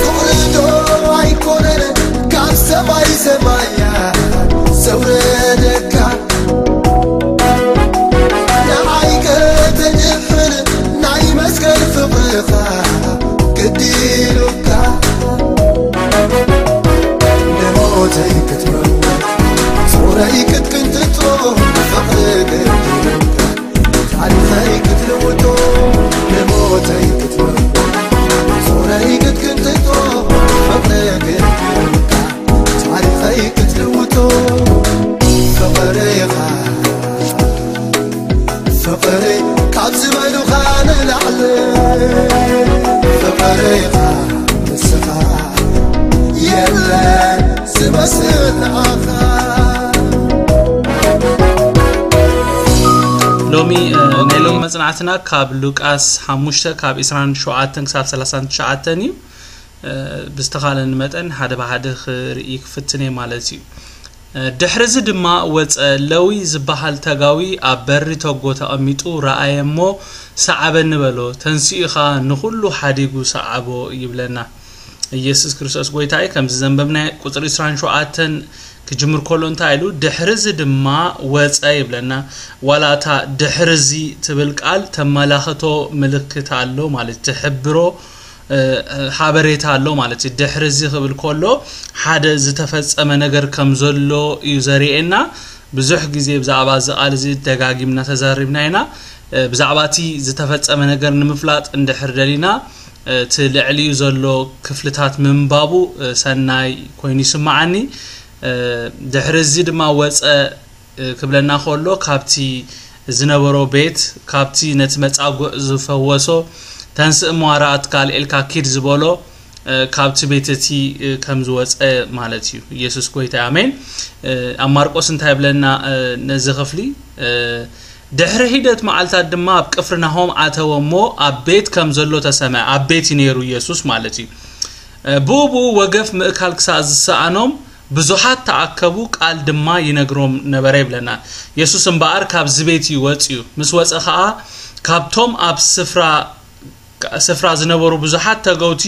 ፍቕሪ ዶ ኣይኮነን ካብ ሰማይ ሰማያት ዘውረደካ? ንዓይ ከተድሕን ናይ መስቀል ፍቕርኻ ግዲ ኢሉካ። ንሞተይ ክትመውት ጾረይ ክትቅንጥጦ ፍቕሪ ግዲ ኢሉካ። ታሪኸይ ክትልውጦ ንሞተይ ክትመውት ጾረይ ክትቅንጥጦ ፍቕሪ ግዲ ኢሉካ። ታሪኸይ ክትልውጦ ፍቕርኻ ፍቕሪ ካብ ዝበሉኻ ንላዕሊ ፍቕርኻ ንስኻ የለን ዝመስል ንዓኻ። ሎሚ እ፣ ናይ ሎሚ መጽናዕትና ካብ ሉቃስ ሓሙሽተ ካብ ዕስራን ሸውዓተን ክሳብ ሰላሳን ትሽዓተን እዩ። እ፣ ብዝተኻለኒ መጠን ሓደ ብሓደ ክርኢ ክፍትን እየ ማለት እዩ። እ፣ ድሕሪ እዚ ድማ ወጸ፣ ለዊ ዝበሃል ተጋዊ ኣብ በሪ ተጎ ተቐሚጡ ረኣየ እሞ፣ ሰዓበኒ በሎ። ተንሲኡ ኸኣ ንኹሉ ሓዲጉ ሰዓቦ ይብለና። ኢየሱስ ክርስቶስ ጎይታ እዩ። ከምዚ ዘንበብናዮ ቁጽሪ ዕስራን ሸውዓተን ክጅምር ከሎ እንታይ ኢሉ? ድሕሪ እዚ ድማ ወጸ ይብለና። ዋላ እታ ድሕሪ እዚ ትብል ቃል ተመላኽቶ ምልክት ኣሎ ማለት ትሕብሮ እ፣ ሓበሬታ ኣሎ ማለት እዩ። ድሕሪ እዚ ክብል ከሎ ሓደ ዝተፈጸመ ነገር ከም ዘሎ እዩ ዘርእየና። ብዙሕ ግዜ ብዛዕባ እዚ ቃል እዚ ደጋጊምና ተዛሪብና ኢና። እ፣ ብዛዕባ እቲ ዝተፈጸመ ነገር ንምፍላጥ እንድሕር ደሊና፣ እ፣ እቲ ልዕሊኡ ዘሎ ክፍልታት ምንባቡ፣ እ፣ ሰናይ ኮይኑ ይስምዓኒ። እ፣ ድሕሪ እዚ ድማ ወጸ እ፣ ክብለና ከሎ ካብቲ ዝነበሮ ቤት፣ ካብቲ ነቲ መጻጉዕ ዝፈወሶ፣ ተንስእ እሞ ኣርኣትካ ኣልዒልካ ኪድ ዝበሎ፣ እ፣ ካብቲ ቤት እቲ እ፣ ከም ዝወጸ ማለት እዩ። ኢየሱስ ጎይታ ኣሜን። እ፣ ኣብ ማርቆስ እንታይ ይብለና እ፣ ነዚ ክፍሊ እ፣ ድሕሪ ሒደት መዓልታት ድማ ኣብ ቅፍርናሆም ኣተወ እሞ ኣብ ቤት ከም ዘሎ ተሰምዐ። ኣብ ቤት እዩ ነይሩ ኢየሱስ ማለት እዩ። እ፣ ብኡ ብኡ ወገፍ ምእካል ክሳእ ዝሰኣኖም ብዙሓት ተኣከቡ፣ ቃል ድማ ይነግሮም ነበረ ይብለና። የሱስ እምበኣር ካብዚ ቤት እዩ ወጺኡ። ምስ ወጸ ኸኣ ካብቶም ኣብ ስፍራ ስፍራ ዝነበሩ ብዙሓት ተገውቲ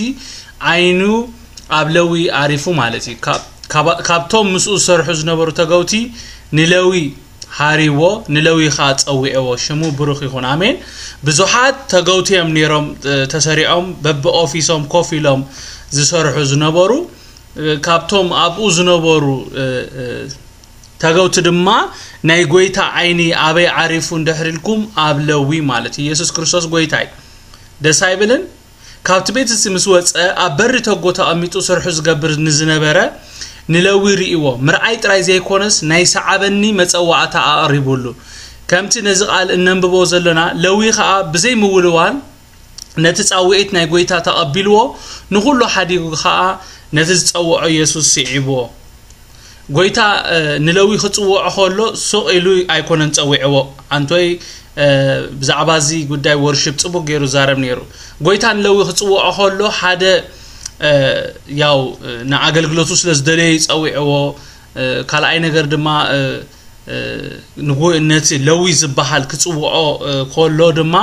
ዓይኑ ኣብ ለዊ ኣሪፉ ማለት እዩ። ካብ- ካብ- ካብቶም ምስኡ ዝሰርሑ ዝነበሩ ተገውቲ ንለዊ ሃሪዎ፣ ንለዊ ኸኣ ጸዊዕዎ። ሽሙ ብሩኽ ይኹን። ኣሜን። ብዙሓት ተገውቲ እዮም ነይሮም፣ እ፣ ተሰሪዖም በብኦፊሶም ኮፍ ኢሎም ዝሰርሑ ዝነበሩ። እ፣ ካብቶም ኣብኡ ዝነበሩ እ፣ እ፣ ተገውቲ ድማ ናይ ጎይታ ዓይኒ ኣበይ ዓሪፉ እንድሕር ኢልኩም ኣብ ለዊ ማለት እዩ። ኢየሱስ ክርስቶስ ጎይታ እዩ። ደስ ኣይብልን? ካብቲ ቤት እዚ ምስ ወጸ ኣብ በሪ ተጎ ተቐሚጡ ስርሑ ዝገብር ንዝነበረ ንለዊ ርእይዎ። ምርኣይ ጥራይ ዘይኮነስ ናይ ሰዓበኒ መጸዋዕታ ኣቕሪቡሉ። ከምቲ ነዚ ቃል እነንብቦ ዘሎና ለዊ ኸኣ ብዘይ ምውልዋል ነቲ ጻውዒት ናይ ጎይታ ተቐቢልዎ፣ ንኹሉ ሓዲጉ ኸኣ ነቲ ዝጸውዖ የሱስ ስዒብዎ። ጎይታ እ፣ ንለዊ ክጽውዖ ከሎ ሱቕ ኢሉ ኣይኮነን ጸዊዕዎ። ኣንቶይ እ፣ ብዛዕባ እዚ ጉዳይ ወርሺፕ ጽቡቕ ገይሩ ዛረብ ነይሩ። ጎይታ ንለዊ ክጽውዖ ከሎ ሓደ እ፣ ያው እ፣ ንኣገልግሎቱ ስለ ዝደለየ ይጸዊዕዎ። እ፣ ካልኣይ ነገር ድማ እ፣ እ፣ ንጉ- ነቲ ለዊ ዝበሃል ክጽውዖ እ፣ ከሎ ድማ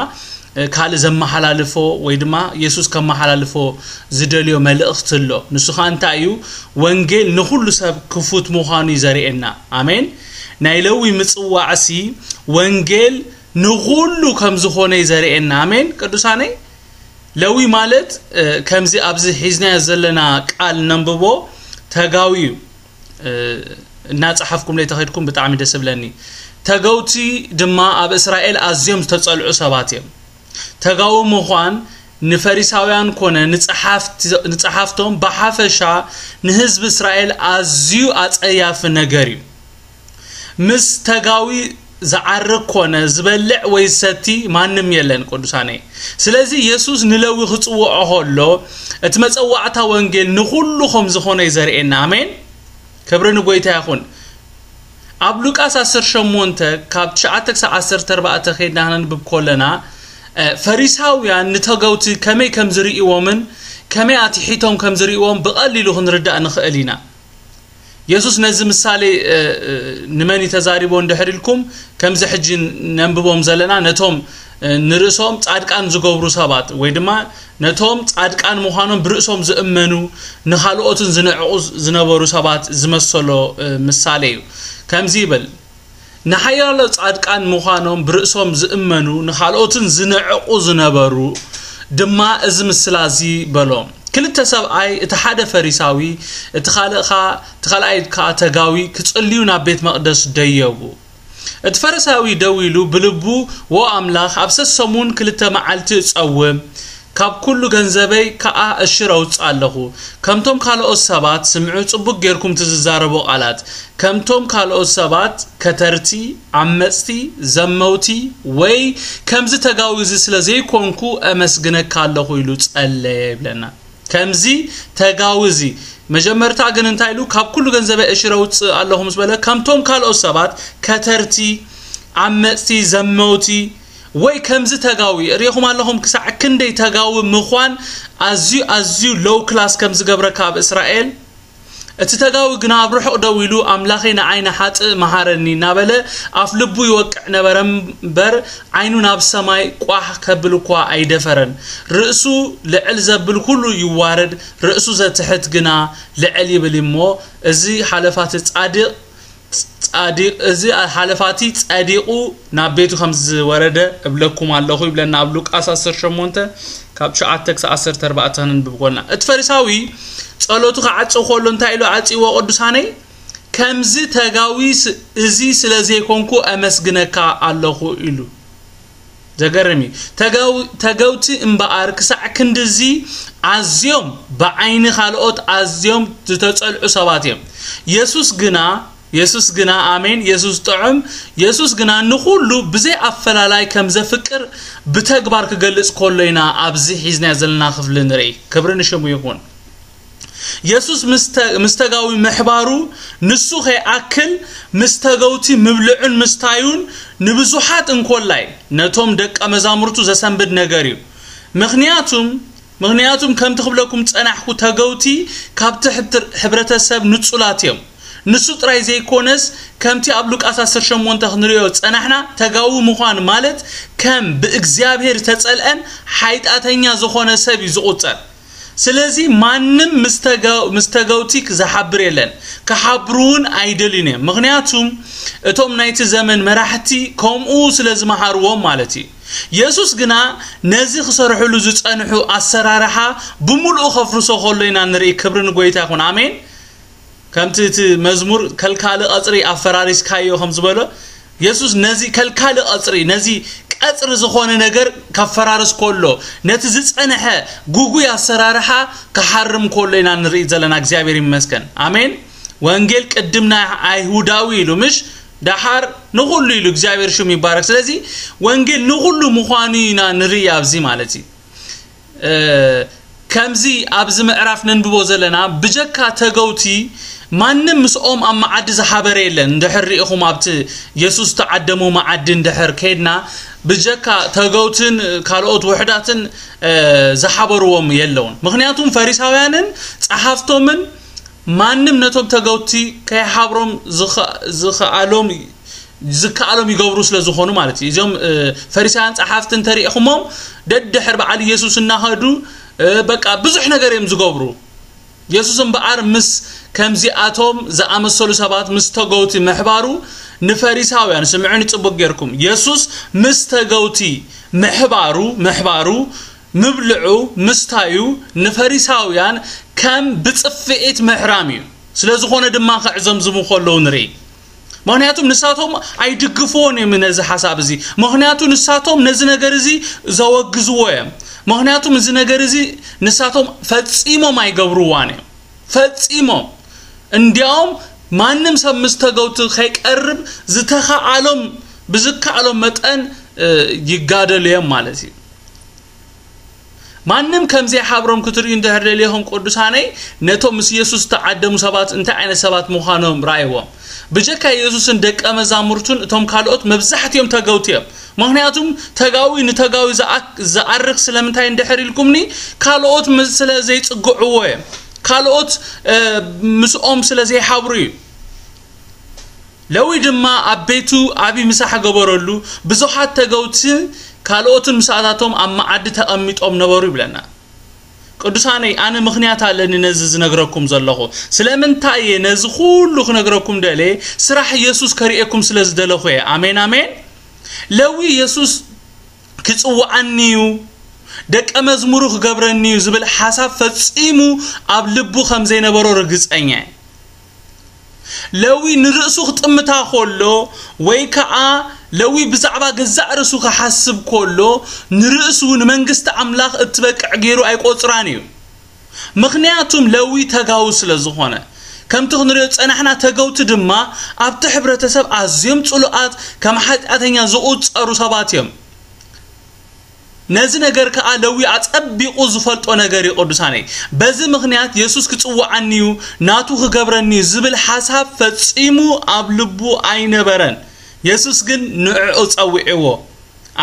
እ፣ ካልእ ዘመሓላልፎ ወይ ድማ የሱስ ከመሓላልፎ ዝደልዮ መልእኽቲ ኣሎ። ንሱ ኸኣ እንታይ እዩ? ወንጌል ንኹሉ ሰብ ክፉት ምዃኑ እዩ ዘርእየና። ኣሜን። ናይ ለዊ ምጽዋዕሲ ወንጌል ንኹሉ ከም ዝኾነ እዩ ዘርእየና። ኣሜን ቅዱሳነይ። ለዊ ማለት እ፣ ከምዚ ኣብዚ ሒዝናዮ ዘለና ቃል ነንብቦ ተጋዊ እዩ። እ፣ እናጸሓፍኩም ለይተኸድኩም ብጣዕሚ ደስ እብለኒ። ተገውቲ ድማ ኣብ እስራኤል ኣዝዮም ዝተጸልዑ ሰባት እዮም። ተጋዊ ምዃን ንፈሪሳውያን ኮነ ንጸሓፍቲ- ንጸሓፍቶም ብሓፈሻ ንህዝቢ እስራኤል ኣዝዩ ኣጸያፊ ነገር እዩ። ምስ ተጋዊ ዝዓርግ ኮነ ዝበልዕ ወይ ዝሰቲ ማንም የለን ቅዱሳነይ። ስለዚ የሱስ ንለዊ ክጽውዖ ከሎ እቲ መጸዋዕታ ወንጌል ንኹሉ ከም ዝኾነ እዩ ዘርእየና። ኣሜን። ክብሪ ንጎይታ ይኹን። ኣብ ሉቃስ ዓሰርተ ሸሞንተ ካብ ትሽዓተ ክሳብ ዓሰርተ ኣርባዕተ ከይድና ክነንብብ ከለና እ፣ ፈሪሳውያን ንተገውቲ ከመይ ከም ዝርእይዎምን ከመይ ኣትሒቶም ከም ዝርእይዎም ብቐሊሉ ክንርዳእ ንኽእል ኢና። የሱስ ነዚ ምሳሌ እ፣ እ፣ ንመን እዩ ተዛሪቦ እንድሕር ኢልኩም ከምዚ ሕጂ ነንብቦም ዘለና ነቶም ንርእሶም ጻድቃን ዝገብሩ ሰባት ወይ ድማ ነቶም ጻድቃን ምዃኖም ብርእሶም ዝእመኑ ንኻልኦትን ዝንዕቑ ዝነበሩ ሰባት ዝመሰሎ ምሳሌ እዩ። ከምዚ ይብል፣ ንሓያሎ ጻድቃን ምዃኖም ብርእሶም ዝእመኑ ንኻልኦትን ዝንዕቑ ዝነበሩ ድማ እዚ ምስላ እዚ በሎም። ክልተ ሰብኣይ፣ እቲ ሓደ ፈሪሳዊ፣ እቲ ካልእ ኸኣ እቲ ካልኣይ ከኣ ተጋዊ ክጽልዩ ናብ ቤት መቕደስ ደየቡ። እቲ ፈሪሳዊ ደው ኢሉ ብልቡ፣ "ዎ ኣምላኽ፣ ኣብ ሰሰሙን ክልተ መዓልቲ እጸውም፣ ካብ ኩሉ ገንዘበይ ከኣ እሽር ኣውጽእ ኣለኹ። ከምቶም ካልኦት ሰባት፣ ስምዑ ጽቡቅ ጌርኩም እቲ ዝዛረቦ ቃላት፣ ከምቶም ካልኦት ሰባት ከተርቲ፣ ዓመጽቲ፣ ዘመውቲ ወይ ከምዚ ተጋዊ እዚ ስለ ዘይኮንኩ ኣመስግነካ ኣለኹ" ኢሉ ጸለየ ይብለና። ከምዚ ተጋዊ እዚ መጀመርታ ግን እንታይ ኢሉ? "ካብ ኩሉ ገንዘበይ እሽር ኣውጽእ ኣለኹ" ምስ በለ፣ ከምቶም ካልኦት ሰባት ከተርቲ፣ ዓመጽቲ፣ ዘመውቲ ወይ ከምዚ ተጋዊ ሪኢኹም ኣለኹም። ክሳዕ ክንደይ ተጋዊ ምዃን ኣዝዩ ኣዝዩ ሎው ክላስ ከም ዝገብረካ ኣብ እስራኤል። እቲ ተጋዊ ግና ኣብ ርሑቕ ደው ኢሉ፣ "ኣምላኸይ ንዓይ ንሓጥእ መሃረኒ" እናበለ ኣፍ ልቡ ይወቅዕ ነበረ እምበር ዓይኑ ናብ ሰማይ ቋሕ ከብል እኳ ኣይደፈረን። ርእሱ ልዕል ዘብል ኩሉ ይዋረድ፣ ርእሱ ዘትሕት ግና ልዕል ይብል እሞ፣ እዚ ሓለፋቲ ጻድቕ ጻዲቕ፣ እዚ ሓለፋቲ ጸዲቑ ናብ ቤቱ ከም ዝወረደ እብለኩም ኣለኹ ይብለና ኣብ ሉቃስ ዓሰርተ ሸሞንተ ካብ ትሽዓተ ክሳብ ዓሰርተ ኣርባዕተ ክንንብብ ኮና። እቲ ፈሪሳዊ ጸሎቱ ክዓጽው ከሎ እንታይ ኢሉ ዓጽይዎ ቅዱሳነይ? "ከምዚ ተጋዊ ስ-፣ እዚ ስለ ዘይኮንኩ ኣመስግነካ ኣለኹ" ኢሉ። ዘገርም እዩ። ተጋው-፣ ተገውቲ እምበኣር ክሳዕ ክንድዚ ኣዝዮም ብዓይኒ ካልኦት ኣዝዮም ዝተጸልዑ ሰባት እዮም። የሱስ ግና፣ የሱስ ግና፣ ኣሜን፣ የሱስ ጥዑም፣ የሱስ ግና ንኹሉ ብዘይ ኣፈላላይ ከም ዘፍቅር ብተግባር ክገልጽ ከሎ ኢና ኣብዚ ሒዝናዮ ዘለና ክፍሊ ንርኢ። ክብሪ ንሽሙ ይኹን። የሱስ ምስ ተ-፣ ምስ ተጋዊ ምሕባሩ ንሱ ከይኣክል ምስ ተገውቲ ምብልዑን ምስታዩን ንብዙሓት እንኮላይ ነቶም ደቀ መዛሙርቱ ዘሰንብድ ነገር እዩ። ምኽንያቱም፣ ምኽንያቱም ከምቲ ክብለኩም ጸናሕኩ ተገውቲ ካብቲ ሕብት-፣ ሕብረተሰብ ንጹላት እዮም። ንሱ ጥራይ ዘይኮነስ ከምቲ ኣብ ሉቃስ ዓሰርተ ሸሞንተ ክንሪኦ ጸናሕና ተጋዊ ምዃን ማለት ከም ብእግዚኣብሔር ዝተጸልአን ሓይጣተኛ ዝኾነ ሰብ እዩ ዝቑጸር። ስለዚ ማንም ምስ ተገ-፣ ምስ ተገውቲ ክዝሓብር የለን፣ ክሓብሩ እውን ኣይደልዩን እዮም። ምኽንያቱም እቶም ናይቲ ዘመን መራሕቲ ከምኡ ስለ ዝመሃርዎም ማለት እዩ። የሱስ ግና ነዚ ክሰርሕሉ ዝጸንሑ ኣሰራርሓ ብምሉኡ ከፍርሶ ከሎ ኢና ንርኢ። ክብሪ ንጎይታ ይኹን። ኣሜን። ከምቲ እቲ መዝሙር ከልካሊ ቀጽሪ ኣፈራሪስካዮ ከም ዝበሎ፣ የሱስ ነዚ ከልካሊ ቀጽሪ፣ ነዚ ቀጽሪ ዝኾነ ነገር ከፈራርስ ከሎ፣ ነቲ ዝጸንሐ ጉጉይ ኣሰራርሓ ክሓርም ከሎ ኢና ንርኢ ዘለና። እግዚኣብሔር ይመስገን። ኣሜን። ወንጌል ቅድም ናይ ኣይሁዳዊ ኢሉ፣ ምሽ ደሓር ንኹሉ ኢሉ። እግዚኣብሔር ሽሙ ይባረክ። ስለዚ ወንጌል ንኹሉ ምዃኑ ኢና ንርኢ ኣብዚ ማለት እዩ። እ፣ ከምዚ ኣብዚ ምዕራፍ ነንብቦ ዘለና፣ ብጀካ ተገውቲ ማንም ምስኦም ኣብ መዓዲ ዝሓበረ የለን። እንድሕር ርኢኹም ኣብቲ የሱስ ተዓደሞ መዓዲ እንድሕር ከይድና፣ ብጀካ ተገውትን ካልኦት ውሕዳትን፣ እ፣ ዝሓበርዎም የለውን። ምኽንያቱም ፈሪሳውያንን ጸሓፍቶምን ማንም ነቶም ተገውቲ ከይሓብሮም ዝኸ-፣ ዝኸኣሎም፣ ዝከኣሎም ይገብሩ ስለ ዝኾኑ ማለት እዩ። እዚኦም፣ እ፣ ፈሪሳውያን ጸሓፍቲ እንተሪእኹሞም ደድሕር በዓል ኢየሱስ እናኸዱ፣ እ፣ በቃ ብዙሕ ነገር እዮም ዝገብሩ። የሱስ እምበኣር ምስ ከምዚኣቶም ዝኣመሰሉ ሰባት ምስ ተገውቲ ምሕባሩ ንፈሪሳውያን፣ ስምዑኒ ጽቡቕ ጌርኩም፣ የሱስ ምስ ተገውቲ ምሕባሩ፣ ምሕባሩ፣ ምብልዑ፣ ምስታዩ ንፈሪሳውያን ከም ብጽፍዒት ምሕራም እዩ። ስለ ዝኾነ ድማ ክዕዘምዝሙ ከለዉ ንርኢ። ምኽንያቱም ንሳቶም ኣይድግፍዎን እዮም ነዚ ሓሳብ እዚ። ምኽንያቱ ንሳቶም ነዚ ነገር እዚ ዘወግዝዎ እዮም። ምኽንያቱም እዚ ነገር እዚ ንሳቶም ፈጺሞም ኣይገብርዋን እዮም። ፈጺሞም። እንዲያውም ማንም ሰብ ምስ ተገውቲ ከይቀርብ ዝተኻኣሎም፣ ብዝከኣሎም መጠን፣ እ፣ ይጋደሉ እዮም ማለት እዩ። ማንም ከም ዘይሓብሮም ክትርእዩ እንድሕር ደሊኹም ቅዱሳነይ፣ ነቶም ምስ የሱስ ዝተዓደሙ ሰባት እንታይ ዓይነት ሰባት ምዃኖም ረኣይዎም። ብጀካ የሱስን ደቀ መዛሙርቱን እቶም ካልኦት መብዛሕትኦም ተገውቲ እዮም። ምኽንያቱም ተጋዊ ንተጋዊ ዝኣ-፣ ዝኣርክ ስለምንታይ እንድሕር ኢልኩምኒ፣ ካልኦት ም-፣ ስለ ዘይጽግዕዎ እዮም። ካልኦት፣ እ፣ ምስኦም ስለ ዘይሓብሩ እዩ። ለዊ ድማ ኣብ ቤቱ ዓቢ ምሳሕ ገበረሉ፣ ብዙሓት ተገውቲ ካልኦትን ምሳታቶም ኣብ መዓዲ ተቐሚጦም ነበሩ ይብለና። ቅዱሳነይ፣ ኣነ ምኽንያት ኣለኒ ነዚ ዝነግረኩም ዘለኹ። ስለምንታይ እየ ነዚ ኩሉ ክነግረኩም ደልየ? ስራሕ ኢየሱስ ከርእየኩም ስለ ዝደለኹ እየ። ኣሜን፣ ኣሜን። ለዊ ኢየሱስ ክጽውዓኒ እዩ፣ ደቀ መዝሙሩ ክገብረኒ እዩ ዝብል ሓሳብ ፈጺሙ ኣብ ልቡ ከም ዘይነበሮ ርግጸኛ እየ። ለዊ ንርእሱ ክጥምታ ከሎ፣ ወይ ከኣ ለዊ ብዛዕባ ገዛእ ርእሱ ክሓስብ ከሎ፣ ንርእሱ ንመንግስቲ ኣምላኽ እትበቅዕ ገይሩ ኣይቆጽራን እዩ። ምኽንያቱም ለዊ ተጋዊ ስለ ዝኾነ፣ ከምቲ ክንሪኦ ጸናሕና፣ ተገውቲ ድማ ኣብቲ ሕብረተሰብ ኣዝዮም ጽሉኣት፣ ከም ሓጢኣተኛ ዝቑጸሩ ሰባት እዮም። ነዚ ነገር ከኣ ለዊ ኣጸቢቑ ዝፈልጦ ነገር እዩ። ቅዱሳነይ፣ በዚ ምኽንያት የሱስ ክጽውዓኒ እዩ፣ ናቱ ክገብረኒ እዩ ዝብል ሓሳብ ፈጺሙ ኣብ ልቡ ኣይነበረን። የሱስ ግን ንዕኡ ጸዊዕዎ።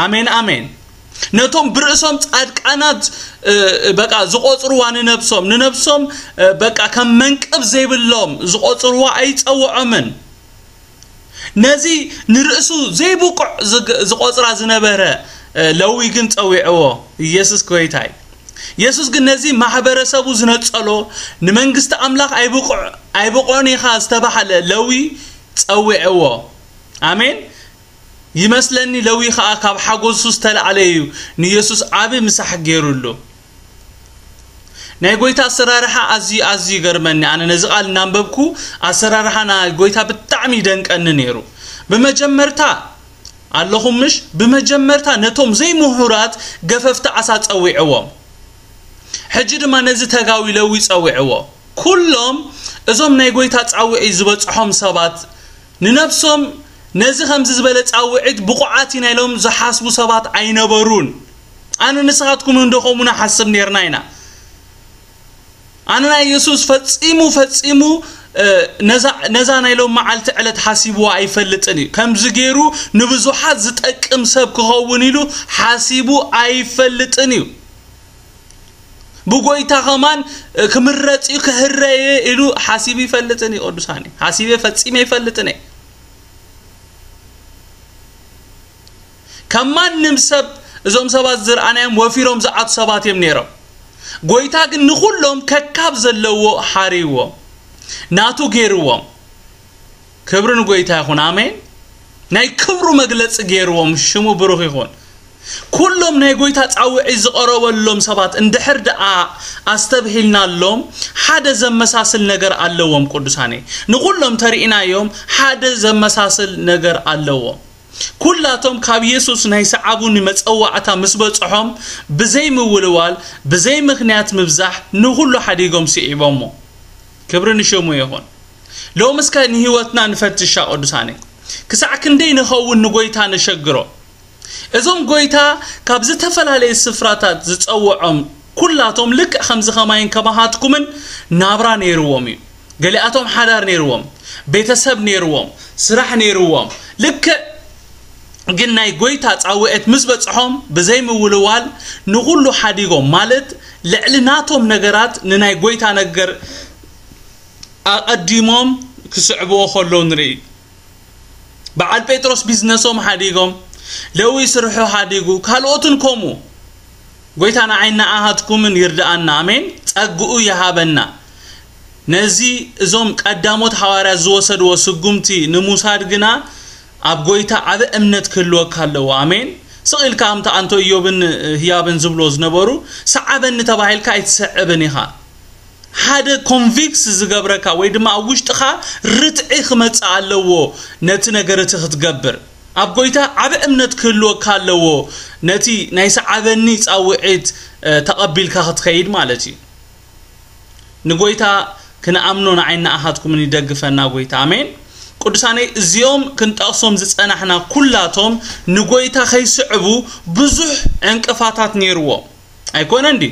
ኣሜን፣ ኣሜን። ነቶም ብርእሶም ጻድቃናት፣ እ፣ በቃ ዝቖጽርዋ ንነብሶም፣ ንነብሶም፣ እ፣ በቃ ከም መንቅብ ዘይብሎም ዝቖጽርዋ ኣይጸውዖምን። ነዚ ንርእሱ ዘይብቑዕ ዝግ-፣ ዝቖጽራ ዝነበረ፣ እ፣ ለዊ ግን ጸዊዕዎ። ኢየሱስ ጎይታይ። የሱስ ግን ነዚ ማሕበረሰቡ ዝነጸሎ፣ ንመንግስቲ ኣምላኽ ኣይብቑዕ-፣ ኣይብቑዕን ኢኻ ዝተባህለ ለዊ ጸዊዕዎ። ኣሜን። ይመስለኒ ለዊ ኸኣ ካብ ሓጎሱ ዝተላዕለ እዩ ንየሱስ ዓቢ ምሳሕ ገይሩሉ። ናይ ጎይታ ኣሰራርሓ ኣዝዩ፣ ኣዝዩ ይገርመኒ። ኣነ ነዚ ቃል እናንበብኩ ኣሰራርሓ ናይ ጎይታ ብጣዕሚ ይደንቀኒ ነይሩ። ብመጀመርታ ኣለኹም ምሽ? ብመጀመርታ ነቶም ዘይምሁራት ገፈፍቲ ዓሳ ጸዊዕዎም። ሕጂ ድማ ነዚ ተጋዊ ለዊ ጸዊዕዎ። ኩሎም እዞም ናይ ጎይታ ጻውዒት ዝበጽሖም ሰባት ንነብሶም ነዚ ከምዚ ዝበለ ጻውዒት ብቑዓት ኢና ኢሎም ዝሓስቡ ሰባት ኣይነበሩን። ኣነ ንስኻትኩም እንዶ ከምኡ ንሓስብ ኔርና ኢና። ኣነ ናይ የሱስ ፈጺሙ፣ ፈጺሙ፣ እ፣ ነዛ፣ ነዛ ናይ ሎም መዓልቲ ዕለት ሓሲብዋ ኣይፈልጥን እዩ። ከምዚ ገይሩ ንብዙሓት ዝጠቅም ሰብ ክኸውን ኢሉ ሓሲቡ ኣይፈልጥን እዩ። ብጎይታ ኸማን፣ እ፣ ክምረጽ እዩ፣ ክህረየ ኢሉ ሓሲቡ ይፈልጥን እዩ። ቅዱሳን፣ ሓሲበ ፈጺመ ይፈልጥን እየ። ካብ ማንም ሰብ እዞም ሰባት ዝረኣናዮም ወፊሮም ዝኣቱ ሰባት እዮም ነይሮም። ጎይታ ግን ንኹሎም ከካብ ዘለዎ ሓርይዎም፣ ናቱ ገይርዎም። ክብሪ ንጎይታ ይኹን፣ ኣሜን። ናይ ክብሩ መግለጺ ገይርዎም፣ ሽሙ ብሩኽ ይኹን። ኩሎም ናይ ጎይታ ጻውዒት ዝቐረበሎም ሰባት እንድሕር ደኣ ኣስተብሂልናሎም፣ ሓደ ዘመሳስል ነገር ኣለዎም። ቅዱሳነይ፣ ንኹሎም ተሪኢናዮም፣ ሓደ ዘመሳስል ነገር ኣለዎም። ኩላቶም ካብ የሱስ ናይ ሰዓቡኒ መጸዋዕታ ምስ በጽሖም፣ ብዘይ ምውልዋል፣ ብዘይ ምኽንያት ምብዛሕ ንኹሉ ሓዲጎም ስዒቦሞ። ክብሪ ንሽሙ ይኹን። ሎም እስከ ንህይወትና ንፈትሻ ቅዱሳነይ። ክሳዕ ክንደይ ንኸውን ንጎይታ ነሸግሮ? እዞም ጎይታ ካብ ዝተፈላለየ ስፍራታት ዝጸውዖም ኩላቶም ልክዕ ከምዚ ኸማይን ከማኻትኩምን ናብራ ነይርዎም እዩ። ገሊኣቶም ሓዳር ነይርዎም፣ ቤተሰብ ነይርዎም፣ ስራሕ ነይርዎም። ልክዕ ግን ናይ ጎይታ ጻውዒት ምስ በጽሖም ብዘይ ምውልዋል ንኹሉ ሓዲጎም፣ ማለት ልዕሊ ናቶም ነገራት ንናይ ጎይታ ነገር ኣቐዲሞም ክስዕብዎ ከለዉ ንርኢ። በዓል ጴጥሮስ ቢዝነሶም ሓዲጎም፣ ለዊ ስርሑ ሓዲጉ፣ ካልኦትን ከምኡ። ጎይታ ንዓይን ንኣኻትኩምን ይርድኣና። ኣሜን። ጸግኡ ይሃበና። ነዚ እዞም ቀዳሞት ሃዋርያት ዝወሰድዎ ስጉምቲ ንምውሳድ ግና ኣብ ጎይታ ዓቢ እምነት ክህልወካ ኣለዎ። ኣሜን። ስቕ ኢልካ ከምቲ ኣንቶ ኢዮብን ህያብን ዝብሎ ዝነበሩ፣ ሰዓበኒ ተባሂልካ ኣይትስዕብን ኢኻ። ሓደ ኮንቪክስ ዝገብረካ ወይ ድማ ኣብ ውሽጥኻ ርትዒ ክመጽእ ኣለዎ። ነቲ ነገር እቲ ክትገብር ኣብ ጎይታ ዓቢ እምነት ክህልወካ ኣለዎ። ነቲ ናይ ሰዓበኒ ጻውዒት፣ እ፣ ተቐቢልካ ክትኸይድ ማለት እዩ። ንጎይታ ክንኣምኖ ንዓይን ንኣኻትኩምን ይደግፈና ጎይታ። ኣሜን። ቅዱሳነይ፣ እዚኦም ክንጠቕሶም ዝጸናሕና ኩላቶም ንጎይታ ከይስዕቡ ብዙሕ ዕንቅፋታት ነይርዎም። ኣይኮነን ድዩ?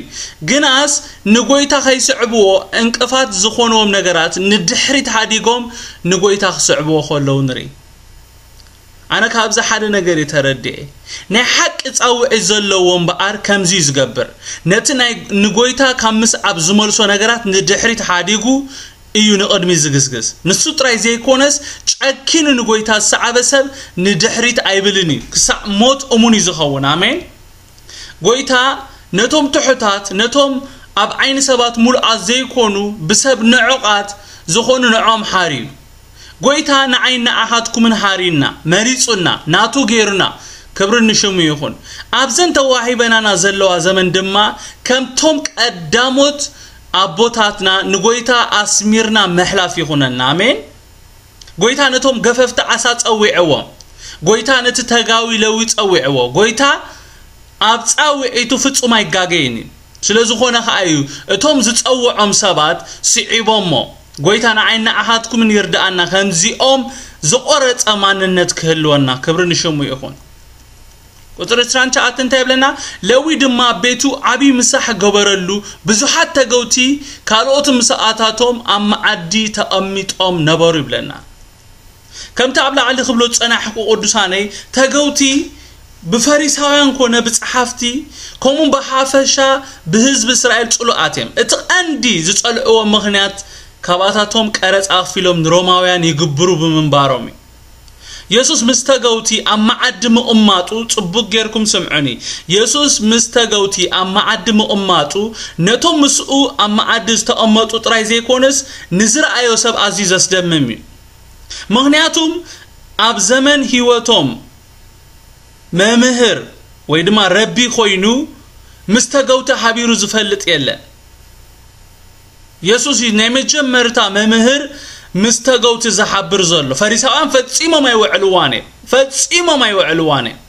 ግናስ ንጎይታ ከይስዕብዎ ዕንቅፋት ዝኾንዎም ነገራት ንድሕሪት ሓዲጎም ንጎይታ ክስዕብዎ ከለዉ ንርኢ። ኣነ ካብዚ ሓደ ነገር እዩ ተረዲኤ። ናይ ሓቂ ጻውዒት ዘለዎ እምበኣር ከምዚ እዩ ዝገብር። ነቲ ናይ ንጎይታ ካብ ምስዓብ ዝመልሶ ነገራት ንድሕሪት ሓዲጉ እዩ ንቕድሚ ዝግስግስ። ንሱ ጥራይ ዘይኮነስ፣ ጨኪኑ ንጎይታ ዝሰዓበ ሰብ ንድሕሪት ኣይብልን እዩ፣ ክሳዕ ሞት እሙን እዩ ዝኸውን። ኣሜን። ጎይታ ነቶም ትሑታት፣ ነቶም ኣብ ዓይኒ ሰባት ሙሉኣት ዘይኮኑ፣ ብሰብ ንዑቓት ዝኾኑ ንዖም ሓርዩ። ጎይታ ንዓይን ንኣኻትኩምን ሓርዩና፣ መሪጹና፣ ናቱ ገይሩና። ክብሪ ንሽሙ ይኹን። ኣብዘን ተዋሂበናና ዘለዋ ዘመን ድማ ከምቶም ቀዳሞት ኣቦታትና ንጎይታ ኣስሚርና ምሕላፍ ይኹነና። ኣሜን። ጎይታ ነቶም ገፈፍቲ ዓሳ ጸዊዕዎም። ጎይታ ነቲ ተጋዊ ለዊ ጸዊዕዎ። ጎይታ ኣብ ጻውዒቱ ፍጹም ኣይጋገይን እዩ። ስለ ዝኾነ ከኣ እዩ እቶም ዝጸውዖም ሰባት ስዒቦሞ። ጎይታ ንዓይን ንኣኻትኩምን ይርድኣና፣ ከምዚኦም ዝቖረጸ ማንነት ክህልወና። ክብሪ ንሽሙ ይኹን። ቁጽሪ ዕስራን ትሽዓተን እንታይ ይብለና? ለዊ ድማ ኣብ ቤቱ ዓብዪ ምሳሕ ገበረሉ፣ ብዙሓት ተገውቲ ካልኦት ምሳኣታቶም ኣብ መዓዲ ተቐሚጦም ነበሩ ይብለና። ከምቲ ኣብ ላዕሊ ክብሎ ዝጸናሕኩ ቅዱሳነይ፣ ተገውቲ ብፈሪሳውያን ኮነ ብጸሓፍቲ፣ ከምኡውን ብሓፈሻ ብህዝቢ እስራኤል ጽሉኣት እዮም። እቲ ቀንዲ ዝጸልእዎ ምኽንያት፣ ካብኣታቶም ቀረጽ ኣኽፊሎም ንሮማውያን ይግብሩ ብምንባሮም እዩ። የሱስ ምስ ተገውቲ ኣብ መዓዲ ምቕማጡ፣ ጽቡቕ ጌርኩም ስምዑኒ። የሱስ ምስ ተገውቲ ኣብ መዓዲ ምቕማጡ፣ ነቶም ምስኡ ኣብ መዓዲ ዝተቐመጡ ጥራይ ዘይኮነስ፣ ንዝረኣዮ ሰብ ኣዝዩ ዘስደምም እዩ። ምኽንያቱም ኣብ ዘመን ህይወቶም መምህር ወይ ድማ ረቢ ኮይኑ ምስ ተገውቲ ሓቢሩ ዝፈልጥ የለን። የሱስ እዩ ናይ መጀመርታ መምህር ምስ ተገውቲ ዝሓብር ዘሎ። ፈሪሳውያን ፈጺሞም ኣይውዕልዋን እዮም። ፈጺሞም ኣይውዕልዋን እዮም።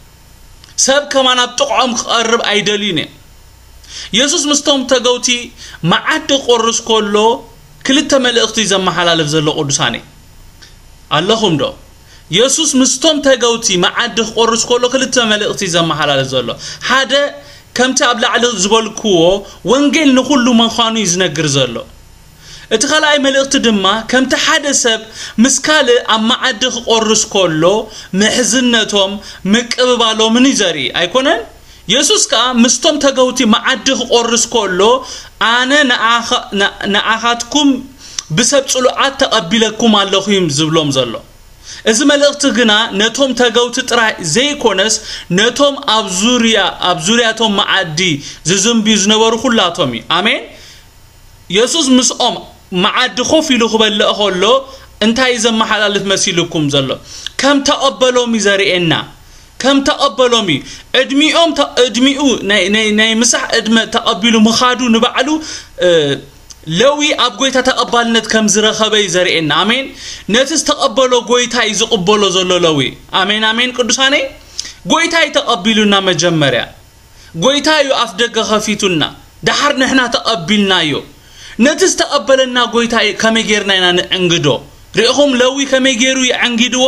ሰብ ከማን ኣብ ጥቕዖም ክቐርብ ኣይደልዩን እዮም። የሱስ ምስቶም ተገውቲ መዓዲ ክቆርስ ከሎ ክልተ መልእኽቲ እዩ ዘመሓላልፍ ዘሎ ቅዱሳነይ። ኣለኹም ዶ? የሱስ ምስቶም ተገውቲ መዓዲ ክቆርስ ከሎ ክልተ መልእኽቲ እዩ ዘመሓላልፍ ዘሎ። ሓደ፣ ከምቲ ኣብ ላዕሊ ዝበልክዎ፣ ወንጌል ንኹሉ ምዃኑ እዩ ዝነግር ዘሎ። እቲ ካልኣይ መልእኽቲ ድማ፣ ከምቲ ሓደ ሰብ ምስ ካልእ ኣብ መዓዲ ክቆርስ ከሎ ምሕዝነቶም ምቅብባሎምን እዩ ዘርኢ፣ ኣይኮነን? የሱስ ከኣ ምስቶም ተገውቲ መዓዲ ክቆርስ ከሎ፣ ኣነ ንኣኻ-፣ ን-፣ ንኣኻትኩም ብሰብ ጽሉኣት ተቐቢለኩም ኣለኹ እዩ ዝብሎም ዘሎ። እዚ መልእኽቲ ግና ነቶም ተገውቲ ጥራይ ዘይኮነስ፣ ነቶም ኣብ ዙርያ፣ ኣብ ዙርያቶም መዓዲ ዝዝንብዩ ዝነበሩ ኩላቶም እዩ። ኣሜን። የሱስ ምስኦም መዓዲ ኮፍ ኢሉ ክበልዕ ከሎ፣ እንታይ እዩ ዘመሓላልፍ መሲልኩም ዘሎ? ከም ተቐበሎም እዩ ዘርእየና። ከም ተቐበሎም እዩ። ዕድሚኦም ተ-፣ ዕድሚኡ ናይ፣ ናይ፣ ናይ ምሳሕ ዕድመ ተቐቢሉ ምኻዱ ንባዕሉ፣ እ፣ ለዊ ኣብ ጎይታ ተቐባልነት ከም ዝረኸበ እዩ ዘርእየና። ኣሜን። ነቲ ዝተቐበሎ ጎይታ እዩ ዝቕበሎ ዘሎ ለዊ። ኣሜን፣ ኣሜን። ቅዱሳነይ፣ ጎይታ እዩ ተቐቢሉና መጀመርያ። ጎይታ እዩ ኣፍ ደገ ከፊቱልና። ደሓር ንሕና ተቐቢልናዮ። ነቲ ዝተቐበለና ጎይታ እዩ ከመይ ጌርና ኢና ንዕንግዶ? ርኢኹም ለዊ ከመይ ገይሩ የዕንጊድዎ?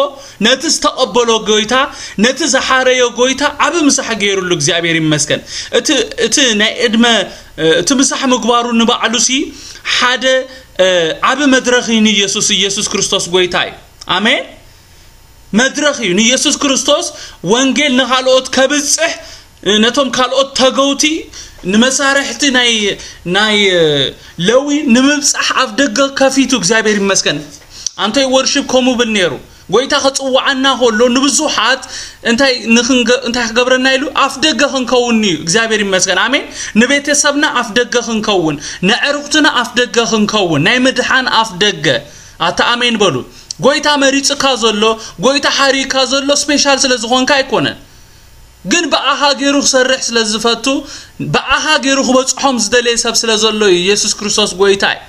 ነቲ ዝተቐበሎ ጎይታ፣ ነቲ ዝሓረዮ ጎይታ ዓቢ ምሳሕ ገይሩሉ፣ እግዚኣብሔር ይመስገን። እቲ፣ እቲ ናይ ዕድመ፣ እ፣ እቲ ምሳሕ ምግባሩ ንባዕሉሲ ሓደ፣ እ፣ ዓቢ መድረኽ እዩ ንኢየሱስ፣ ኢየሱስ ክርስቶስ ጎይታ እዩ። ኣሜን። መድረኽ እዩ ንኢየሱስ ክርስቶስ ወንጌል ንኻልኦት ከብጽሕ፣ ነቶም ካልኦት ተገውቲ፣ ንመሳርሕቲ ናይ፣ ናይ፣ እ፣ ለዊ ንምብጻሕ ኣፍ ደገ ከፊቱ፣ እግዚኣብሔር ይመስገን። ኣንቶይ ወርሺፕ ከምኡ ብል ነይሩ። ጎይታ ክጽውዓና ከሎ ንብዙሓት እንታይ ንኽንገ-፣ እንታይ ክገብረና ኢሉ? ኣፍ ደገ ክንከውን እዩ። እግዚኣብሔር ይመስገን። ኣሜን። ንቤተሰብና ኣፍ ደገ ክንከውን፣ ነዕሩኽትና ኣፍ ደገ ክንከውን፣ ናይ ምድሓን ኣፍ ደገ። ኣታ ኣሜን በሉ። ጎይታ መሪጽካ ዘሎ፣ ጎይታ ሓሪካ ዘሎ ስፔሻል ስለ ዝኾንካ ኣይኮነን። ግን ብኣኻ ገይሩ ክሰርሕ ስለ ዝፈቱ፣ ብኣኻ ገይሩ ክበጽሖም ዝደለየ ሰብ ስለ ዘሎ እዩ። ኢየሱስ ክርስቶስ ጎይታ እዩ።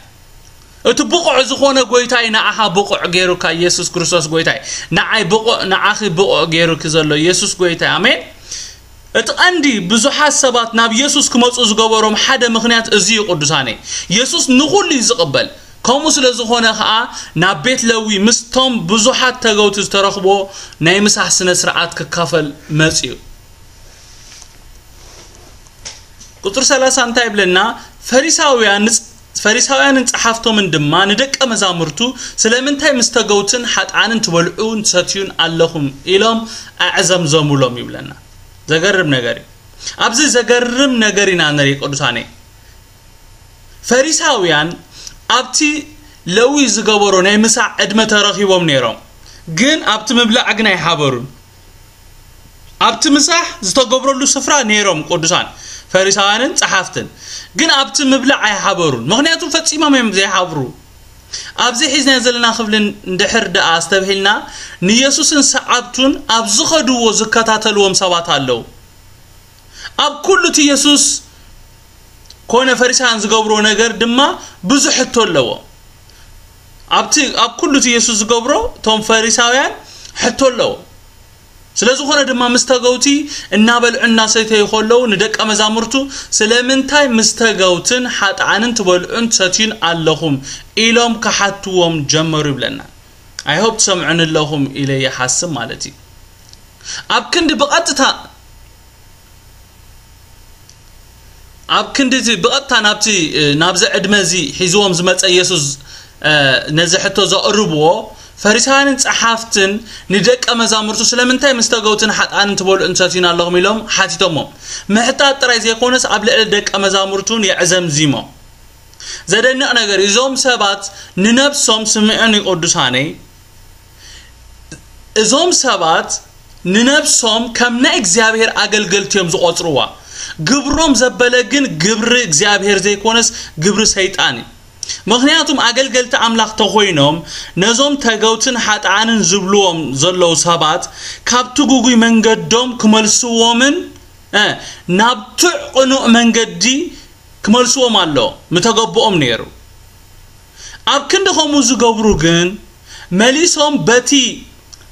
እቲ ብቑዕ ዝኾነ ጎይታ እዩ ንኣኻ ብቑዕ ገይሩካ። ኢየሱስ ክርስቶስ ጎይታ እዩ። ንዓይ ብቑዕ፣ ንዓኺ ብቑዕ ገይሩኪ ዘሎ ኢየሱስ ጎይታ እዩ። ኣሜን። እቲ ቀንዲ ብዙሓት ሰባት ናብ ኢየሱስ ክመጹ ዝገበሮም ሓደ ምኽንያት እዚ እዩ። ቅዱሳነይ፣ ኢየሱስ ንኹሉ እዩ ዝቕበል። ከምኡ ስለ ዝኾነ ኸኣ ናብ ቤት ለዊ ምስቶም ብዙሓት ተገውቲ ዝተረኽቦ ናይ ምሳሕ ስነ ስርዓት ክካፈል መጽዩ። ቁጽሪ ሰላሳ እንታይ ይብለና? ፈሪሳውያን ንጽ-፣ ፈሪሳውያንን ጸሓፍቶምን ድማ ንደቀ መዛሙርቱ፣ "ስለምንታይ ምስ ተገውትን ሓጥኣንን ትበልዑን ትሰትዩን ኣለኹም?" ኢሎም ኣዕዘምዘሙሎም ይብለና። ዘገርም ነገር እዩ። ኣብዚ ዘገርም ነገር ኢና ንርኢ ቅዱሳነይ። ፈሪሳውያን ኣብቲ ለዊ ዝገበሮ ናይ ምሳሕ ዕድመ ተረኺቦም ነይሮም፣ ግን ኣብቲ ምብላዕ ግን ኣይሓበሩን። ኣብቲ ምሳሕ ዝተገብረሉ ስፍራ ነይሮም ቅዱሳን ፈሪሳውያንን ጸሓፍትን፣ ግን ኣብቲ ምብላዕ ኣይሓበሩን። ምኽንያቱ ፈጺሞም እዮም ዘይሓብሩ። ኣብዚ ሒዝናዮ ዘለና ክፍሊ እንድሕር ደኣ ኣስተብሂልና፣ ንየሱስን ሰዓብቱን ኣብ ዝኸድዎ ዝከታተልዎም ሰባት ኣለዉ። ኣብ ኩሉ እቲ የሱስ ኮነ ፈሪሳውያን ዝገብርዎ ነገር ድማ ብዙሕ ሕቶ ኣለዎ። ኣብቲ ኣብ ኩሉ እቲ የሱስ ዝገብሮ እቶም ፈሪሳውያን ሕቶ ኣለዎ። ስለ ዝኾነ ድማ ምስ ተገውቲ እናበልዑ እናሰተዩ ከለዉ ንደቀ መዛሙርቱ፣ "ስለምንታይ ምስ ተገውትን ሓጥኣንን ትበልዑን ትሰትዩን ኣለኹም?" ኢሎም ክሓትዎም ጀመሩ ይብለና። I hope ትሰምዑኒ ኣለኹም ኢለ ይሓስብ ማለት እዩ። ኣብ ክንዲ ብቐጥታ ኣብ ክንዲ እቲ ብቐጥታ ናብቲ ናብዚ ዕድመ እዚ ሒዝዎም ዝመጸ የሱስ ነዚ ሕቶ ዘቕርብዎ፣ ፈሪሳውያንን ጸሓፍትን ንደቀ መዛሙርቱ ስለምንታይ ምስ ተገውትን ሓጥኣንን ትበልዑን ትሰትዩን ኣለኹም ኢሎም ሓቲቶሞም። ምሕታት ጥራይ ዘይኮነስ ኣብ ልዕሊ ደቀ መዛሙርቱ እውን የዕዘምዚሞም። ዘደንቕ ነገር እዞም ሰባት ንነብሶም ስምዑኒ ቅዱሳነይ እዞም ሰባት ንነብሶም ከም ናይ እግዚኣብሔር ኣገልገልቲ እዮም ዝቖጽርዋ። ግብሮም ዘበለ ግን ግብሪ እግዚኣብሔር ዘይኮነስ ግብሪ ሰይጣን እዩ። ምኽንያቱም ኣገልገልቲ ኣምላኽ ተኾይኖም ነዞም ተገውትን ሓጥኣንን ዝብልዎም ዘለዉ ሰባት ካብቲ ጉጉይ መንገዶም ክመልስዎምን እ፣ ናብ ትዕ ቅኑዕ መንገዲ ክመልስዎም ኣሎ ምተገብኦም ነይሩ። ኣብ ክንዲ ከምኡ ዝገብሩ ግን መሊሶም በቲ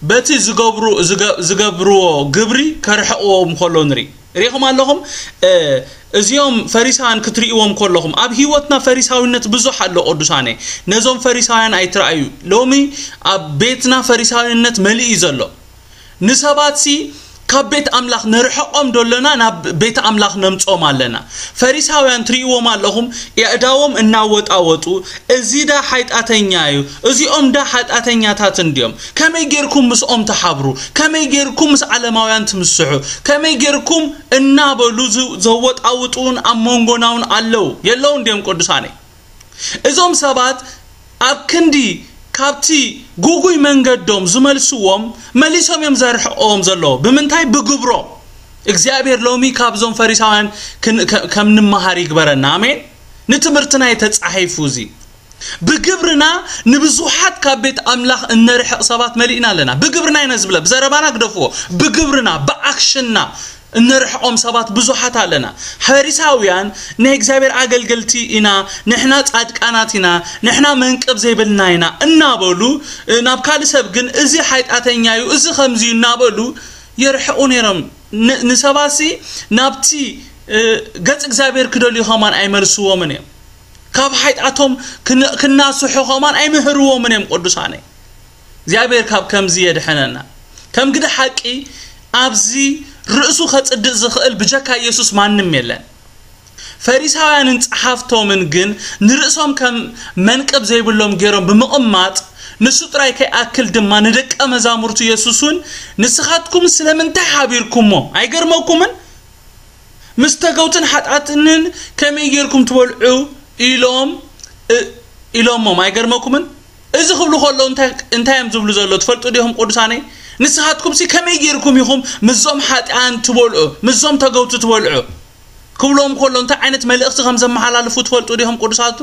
በቲ ዝገብሩ ዝገ- ዝገብርዎ ግብሪ ከርሕቕዎም ከሎ ንርኢ። ሪኢኹም ኣለኹም። እ፣ እዚኦም ፈሪሳውያን ክትርእይዎም ከለኹም ኣብ ህይወትና ፈሪሳዊነት ብዙሕ ኣሎ ቅዱሳነ። ነዞም ፈሪሳውያን ኣይትረኣዩ። ሎሚ ኣብ ቤትና ፈሪሳዊነት መሊኡ እዩ ዘሎ። ንሰባትሲ ካብ ቤት ኣምላኽ ነርሕቖም ዶ ኣለና ናብ ቤት ኣምላኽ ነምጽኦም ኣለና? ፈሪሳውያን ትርእይዎም ኣለኹም፣ የእዳዎም እናወጣወጡ፣ "እዚ ዳ ሓጢኣተኛ እዩ፣ እዚኦም ዳ ሓጢኣተኛታት እንድዮም፣ ከመይ ጌርኩም ምስኦም ትሓብሩ? ከመይ ጌርኩም ምስ ዓለማውያን ትምስሑ? ከመይ ጌርኩም?" እናበሉ ዝ- ዘወጣውጡን ኣብ መንጎና እውን ኣለዉ። የለዉ እንድዮም ቅዱሳነይ? እዞም ሰባት ኣብ ክንዲ ካብቲ ጉጉይ መንገዶም ዝመልስዎም መሊሶም እዮም ዘርሕቕዎም ዘለዉ። ብምንታይ? ብግብሮም። እግዚኣብሔር ሎሚ ካብዞም ፈሪሳውያን ክን- ከ- ከም ንምሃር ይግበረና። ኣሜን። ንትምህርትና እዩ ተጻሒፉ እዚ። ብግብርና ንብዙሓት ካብ ቤት ኣምላኽ እነርሕቕ ሰባት መሊእና ኣለና። ብግብርና ኢና ዝብለ፣ ብዘረባና ግደፍዎ፣ ብግብርና፣ ብኣክሽንና እነርሕቖም ሰባት ብዙሓት ኣለና። ፈሪሳውያን ናይ እግዚኣብሔር ኣገልገልቲ ኢና፣ ንሕና ጻድቃናት ኢና፣ ንሕና መንቅብ ዘይብልና ኢና እናበሉ፣ እ፣ ናብ ካልእ ሰብ ግን እዚ ሓጢኣተኛ እዩ፣ እዚ ከምዚ እዩ እናበሉ የርሕቑ ነይሮም። ን- ንሰባሲ ናብቲ፣ እ፣ ገጽ እግዚኣብሔር ክደልዩ ከማን ኣይመልስዎምን እዮም። ካብ ሓጢኣቶም ክን- ክናስሑ ከማን ኣይምህርዎምን እዮም ቅዱሳነይ። እግዚኣብሔር ካብ ከምዚ የድሕነና። ከም ግደ ሓቂ ኣብዚ ርእሱ ከጽድቕ ዝኽእል ብጀካ ኢየሱስ ማንም የለን። ፈሪሳውያንን ጸሓፍቶምን ግን ንርእሶም ከም መንቅብ ዘይብሎም ገይሮም ብምቕማጥ ንሱ ጥራይ ከይኣክል ድማ ንደቀ መዛሙርቱ የሱስ እውን ንስኻትኩም ስለምንታይ ሓቢርኩሞ? ኣይገርመኩምን? ምስ ተገውትን ሓጣትንን ከመይ ጌርኩም ትበልዑ ኢሎም እ- ኢሎሞም። ኣይገርመኩምን? እዚ ክብሉ ከለዉ እንታይ እንታይ እዮም ዝብሉ ዘለዉ ትፈልጡ ዲኹም ቅዱሳነይ? ንስኻትኩም ሲ ከመይ ጌርኩም ኢኹም ምስዞም ሓጢኣን ትበልዑ ምስዞም ተገውቲ ትበልዑ ክብሎም ከሎ እንታይ ዓይነት መልእኽቲ ከም ዘመሓላልፉ ትፈልጡ ዲኹም ቅዱሳቱ?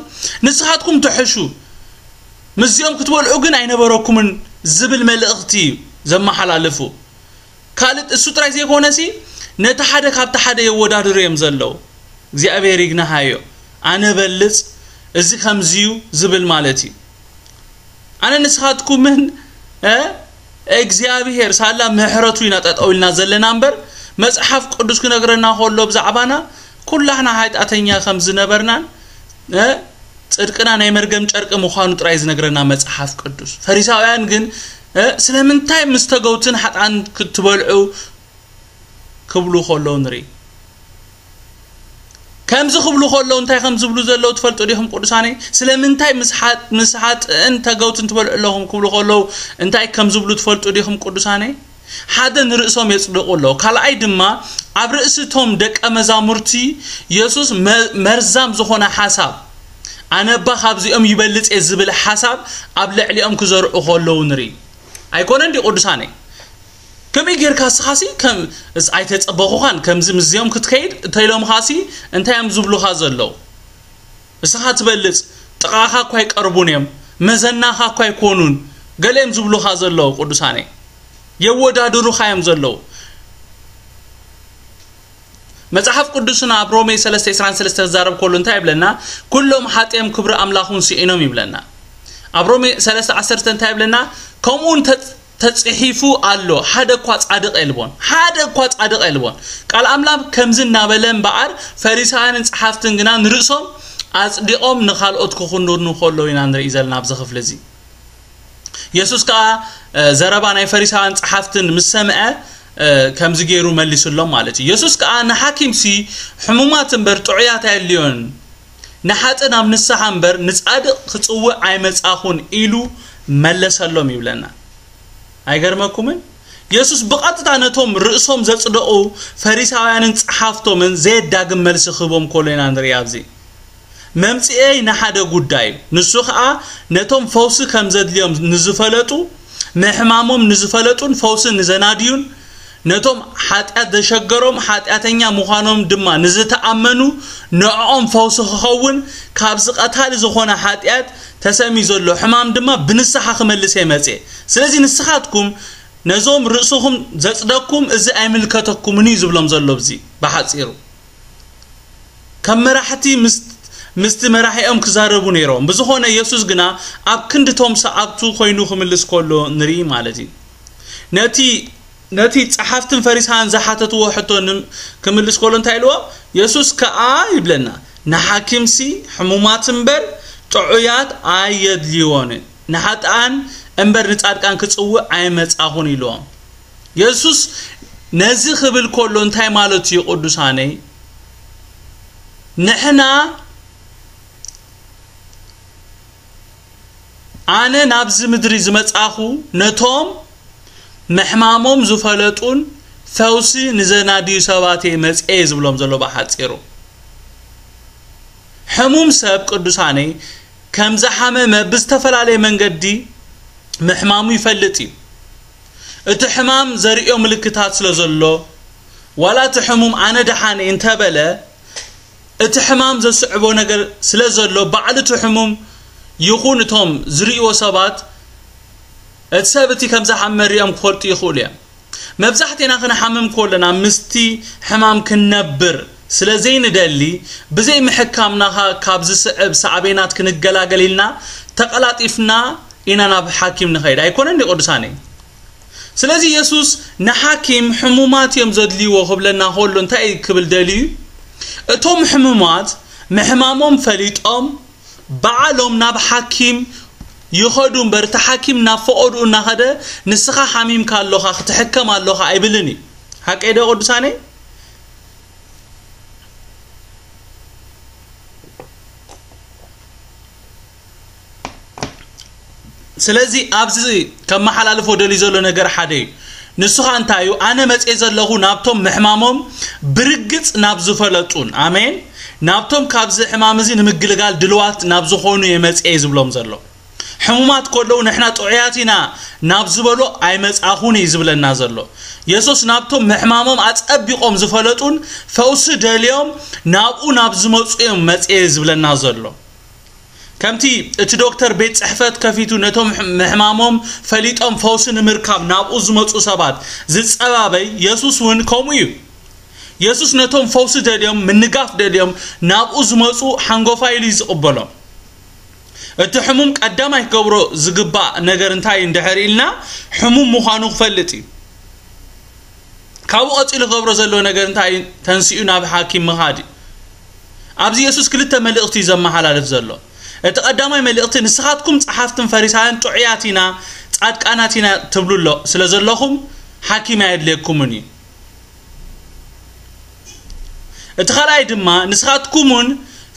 ንስኻትኩም ትሕሹ ምስዚኦም ክትበልዑ ግን ኣይነበረኩምን ዝብል መልእኽቲ እዩ ዘመሓላልፉ። ካልእ እሱ ጥራይ ዘይኮነሲ ነቲ ሓደ ካብቲ ሓደ የወዳድሩ እዮም ዘለዉ። እግዚኣብሔር ይግናሃዮ። ኣነ በልጽ፣ እዚ ከምዚዩ ዝብል ማለት እዩ። ኣነ ንስኻትኩምን እ እግዚኣብሔር ሳላ ምሕረቱ ኢና ጠጠው ኢልና ዘለና እምበር መጽሓፍ ቅዱስ ክነግረና ከሎ ብዛዕባና ኩላህና ሓጢኣተኛ ከም ዝነበርናን እ ጽድቅና ናይ መርገም ጨርቂ ምዃኑ ጥራይ ዝነግረና መጽሓፍ ቅዱስ። ፈሪሳውያን ግን እ ስለምንታይ ምስ ተገውትን ሓጥኣን ክትበልዑ ክብሉ ከለዉ ንርኢ። ከምዚ ክብሉ ከለዉ እንታይ ከም ዝብሉ ዘለዉ ትፈልጡ ዲኹም ቅዱሳነይ? ስለምንታይ ምስ ሓጥ- ምስ ሓጥእን ተገውትን ትበልዑ ኣለኹም ክብሉ ከለዉ እንታይ ከም ዝብሉ ትፈልጡ ዲኹም ቅዱሳነይ? ሓደ ንርእሶም የጽድቑ ኣለዉ። ካልኣይ ድማ ኣብ ርእሲ እቶም ደቀ መዛሙርቲ የሱስ መ- መርዛም ዝኾነ ሓሳብ ኣነ እባ ካብዚኦም ይበልጽ እየ ዝብል ሓሳብ ኣብ ልዕሊኦም ክዘርዑ ከለዉ ንርኢ። ኣይኮነን ድዩ ቅዱሳነይ? ከመይ ጌርካ እስኻሲ ከም እስ ኣይተጸበኹኻን ከምዚ ምስዚኦም ክትከይድ እንተኢሎምኻሲ እንታይ እዮም ዝብሉኻ ዘለዉ? እስኻ ትበልጽ፣ ጥቓኻ እኳ ኣይቀርቡን እዮም፣ መዘናኻ እኳ ኣይኮኑን፣ ገለ እዮም ዝብሉኻ ዘለዉ ቅዱሳነይ። የወዳድሩኻ እዮም ዘለዉ። መጽሓፍ ቅዱስና ኣብ ሮሜ ሰለስተ ዕስራን ሰለስተ ክዛረብ ከሎ እንታይ ይብለና? "ኩሎም ሓጢኦም ክብሪ ኣምላኹን ስኢኖም" ይብለና። ኣብ ሮሜ ሰለስተ ዓሰርተ እንታይ ይብለና? "ከምኡ እውን ተ-፣ ተጽሒፉ ኣሎ፣ ሓደ እኳ ጻድቕ የልቦን፣ ሓደ እኳ ጻድቕ የልቦን።" ቃል ኣምላኽ ከምዚ እናበለ እምበኣር፣ ፈሪሳውያንን ጸሓፍትን ግና ንርእሶም ኣጽዲቖም ንኻልኦት ክኹንኑ ከለዉ ኢና ንርኢ ዘለና ኣብዚ ክፍሊ እዚ። የሱስ ከኣ፣ እ፣ ዘረባ ናይ ፈሪሳውያን ጸሓፍትን ምስ ሰምዐ፣ እ፣ ከምዚ ገይሩ መሊሱሎም ማለት እዩ። የሱስ ከኣ፣ "ንሓኪምሲ ሕሙማት እምበር ጥዑያት ኣየድልዮን፣ ንሓጥእ ናብ ንስሓ እምበር ንጻድቕ ክጽውዕ ኣይመጻኹን" ኢሉ መለሰሎም ይብለና። ኣይገርመኩምን? የሱስ ብቐጥታ ነቶም ርእሶም ዘጽደቑ ፈሪሳውያንን ጸሓፍቶምን ዘየዳግም መልሲ ክህቦም ከሎ ኢና ንርኢ ኣብዚ። መምጽኤይ ንሓደ ጉዳይ እዩ። ንሱ ኸኣ ነቶም ፈውሲ ከም ዘድልዮም ንዝፈለጡ፣ ምሕማሞም ንዝፈለጡን ፈውሲ ንዘናድዩን፣ ነቶም ሓጢኣት ዘሸገሮም ሓጢኣተኛ ምዃኖም ድማ ንዝተኣመኑ፣ ንዕኦም ፈውሲ ክኸውን፣ ካብዚ ቀታሊ ዝኾነ ሓጢኣት ተሰምዩ ዘሎ ሕማም ድማ ብንስሓ ክመልስ እየ መጽኤ። ስለዚ ንስኻትኩም ነዞም ርእስኹም ዘጽደቅኩም እዚ ኣይምልከተኩምን እዩ ዝብሎም ዘሎ። እዚ ብሓጺሩ ከም መራሕቲ ምስ-፣ ምስቲ መራሒኦም ክዛረቡ ነይሮም። ብዝኾነ የሱስ ግና ኣብ ክንድቶም ሰዓብቱ ኮይኑ ክምልስ ከሎ ንርኢ ማለት እዩ። ነቲ፣ ነቲ ጸሓፍትን ፈሪሳውያን ዝሓተትዎ ሕቶ ንም-፣ ክምልስ ከሎ እንታይ ኢልዎ? የሱስ ከኣ ይብለና፣ "ንሓኪምሲ ሕሙማት እምበር ጥዑያት ኣየድልይዎን፣ ንሓጥኣን እምበር ንጻድቃን ክጽውዕ ኣይመጻኹን" ኢልዎም። የሱስ ነዚ ክብል ከሎ እንታይ ማለቱ እዩ ቅዱሳነይ? ንሕና፣ ኣነ ናብዚ ምድሪ ዝመጻኹ ነቶም ምሕማሞም ዝፈለጡን ፈውሲ ንዘናድዩ ሰባት እየ መጽኤ ዝብሎም ዘሎ ብሓጺሩ። ሕሙም ሰብ ቅዱሳነይ ከም ዝሓመመ ብዝተፈላለየ መንገዲ ምሕማሙ ይፈልጥ እዩ። እቲ ሕማም ዘርእዮ ምልክታት ስለ ዘሎ፣ ዋላ እቲ ሕሙም ኣነ ደሓን እየ እንተበለ፣ እቲ ሕማም ዘስዕቦ ነገር ስለ ዘሎ፣ ባዕሉ እቲ ሕሙም ይኹን እቶም ዝርእይዎ ሰባት፣ እቲ ሰብ እቲ ከም ዝሓመ ሪኦም ክፈልጡ ይኽእሉ እዮም። መብዛሕቴና ክንሓምም ከለና ምስቲ ሕማም ክንነብር ስለ ዘይንደሊ፣ ብዘይ ምሕካምና ኸ-፣ ካብ ዝስዕብ ሳዕቤናት ክንገላገል ኢልና ተቐላጢፍና ኢና ናብ ሓኪም ንኸይድ። ኣይኮነን ድዩ ቅዱሳነይ? ስለዚ የሱስ ንሓኪም ሕሙማት እዮም ዘድልይዎ ክብለና ከሎ እንታይ እዩ ክብል ደልዩ? እቶም ሕሙማት ምሕማሞም ፈሊጦም ባዕሎም ናብ ሓኪም ይኸዱ እምበር፣ እቲ ሓኪም ናብ ፈቐድኡ እናኸደ "ንስኻ ሓሚምካ ኣለኻ፣ ክትሕከም ኣለኻ" ኣይብልን እዩ። ሓቀይ ዶ ቅዱሳነይ? ስለዚ ኣብዚ ከመሓላልፎ ደልዩ ዘሎ ነገር ሓደ እዩ። ንሱ ኸኣ እንታይ እዩ? ኣነ መጽኤ ዘለኹ ናብቶም ምሕማሞም ብርግጽ ናብ ዝፈለጡን፣ ኣሜን፣ ናብቶም ካብዚ ሕማም እዚ ንምግልጋል ድልዋት ናብ ዝኾኑ እየ መጽኤ ዝብሎም ዘሎ። ሕሙማት ከለዉ ንሕና ጥዑያት ኢና ናብ ዝበሎ ኣይመጻኹን እዩ ዝብለና ዘሎ። የሱስ ናብቶም ምሕማሞም ኣጸቢቖም ዝፈለጡን ፈውሲ ደልዮም ናብኡ ናብ ዝመጹ እዮም መጽኤ ዝብለና ዘሎ። ከምቲ እቲ ዶክተር ቤት ጽሕፈት ከፊቱ ነቶም ምሕ-፣ ምሕማሞም ፈሊጦም ፈውሲ ንምርካብ ናብኡ ዝመጹ ሰባት ዝጸባበይ፣ የሱስ እውን ከምኡ እዩ። የሱስ ነቶም ፈውሲ ደልዮም፣ ምንጋፍ ደልዮም ናብኡ ዝመጹ ሓንጎፋይ ኢሉ እዩ ዝቕበሎም። እቲ ሕሙም ቀዳማይ ክገብሮ ዝግባእ ነገር እንታይ እዩ እንድሕር ኢልና፣ ሕሙም ምዃኑ ክፈልጥ እዩ። ካብኡ ቀጺሉ ክገብሮ ዘለዎ ነገር እንታይ እዩ? ተንሲኡ ናብ ሓኪም ምኻድ እዩ። ኣብዚ የሱስ ክልተ መልእኽቲ እዩ ዘመሓላልፍ ዘሎ። እቲ ቀዳማይ መልእኽቲ፣ ንስኻትኩም ጸሓፍትን ፈሪሳውያን ጥዑያት ኢና፣ ጻድቃናት ኢና ትብሉ ኣሎ፣ ስለ ዘለኹም ሓኪም ኣየድልየኩምን እዩ። እቲ ካልኣይ ድማ፣ ንስኻትኩም እውን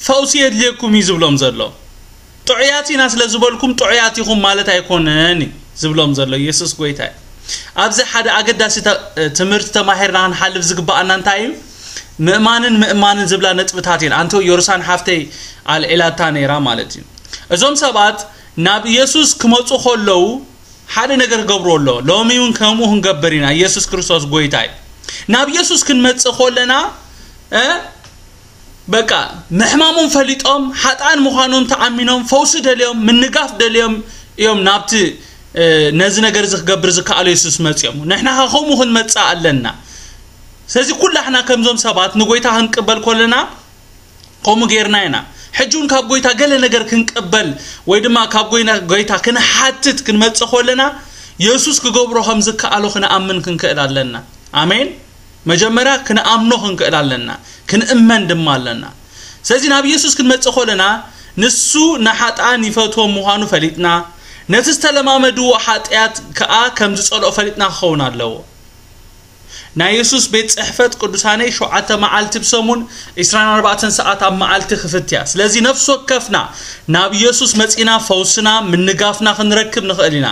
ፈውሲ የድልየኩም እዩ ዝብሎም ዘሎ። ጥዑያት ኢና ስለ ዝበልኩም ጥዑያት ኢኹም ማለት ኣይኮነን እዩ ዝብሎም ዘሎ የሱስ ጎይታ እዩ። ኣብዚ ሓደ ኣገዳሲ ተ-፣ ትምህርቲ ተማሂርና ክንሓልፍ ዝግባኣና እንታይ እዩ? ምእማንን ምእማንን ዝብላ ነጥብታት እየን። ኣንተ የሩሳን ሓፍተይ ኣልዒላታ ነይራ ማለት እዩ። እዞም ሰባት ናብ ኢየሱስ ክመፁ ከለዉ ሓደ ነገር ክገብሩ ኣሎ። ሎሚ እውን ከምኡ ክንገብር ኢና። ኢየሱስ ክርስቶስ ጎይታ እዩ። ናብ ኢየሱስ ክንመጽእ ከለና እ በቃ ምሕማሞም ፈሊጦም ሓጣን ምዃኖም ተኣሚኖም ፈውሲ ደልዮም ምንጋፍ ደልዮም እዮም ናብቲ እ፣ ነዚ ነገር እዚ ክገብር ዝከኣሎ የሱስ መጽኦም። ንሕና ከ ከምኡ ክንመጽእ ኣለና። ስለዚ ኩላሕና ከምዞም ሰባት ንጎይታ ክንቅበል ከለና ከምኡ ጌርና ኢና። ሕጂ እውን ካብ ጎይታ ገለ ነገር ክንቅበል ወይ ድማ ካብ ጎይና- ጎይታ ክንሓትት ክንመጽእ ከለና የሱስ ክገብሮ ከም ዝከኣሎ ክንኣምን ክንክእል ኣለና። ኣሜን። መጀመርያ ክንኣምኖ ክንክእል ኣለና፣ ክንእመን ድማ ኣለና። ስለዚ ናብ ኢየሱስ ክንመጽእ ከለና ንሱ ንሓጥኣን ይፈትዎም ምዃኑ ፈሊጥና፣ ነቲ ዝተለማመድዎ ሓጢኣት ከኣ ከም ዝጸልኦ ፈሊጥና ክኸውን ኣለዎ። ናይ የሱስ ቤት ጽሕፈት ቅዱሳነይ ሸውዓተ መዓልቲ ብሰሙን ዕስራን ኣርባዕተን ሰዓት ኣብ መዓልቲ ክፍት እያ። ስለዚ ነፍሲ ወከፍና ናብ የሱስ መጺና ፈውስና ምንጋፍና ክንረክብ ንኽእል ኢና።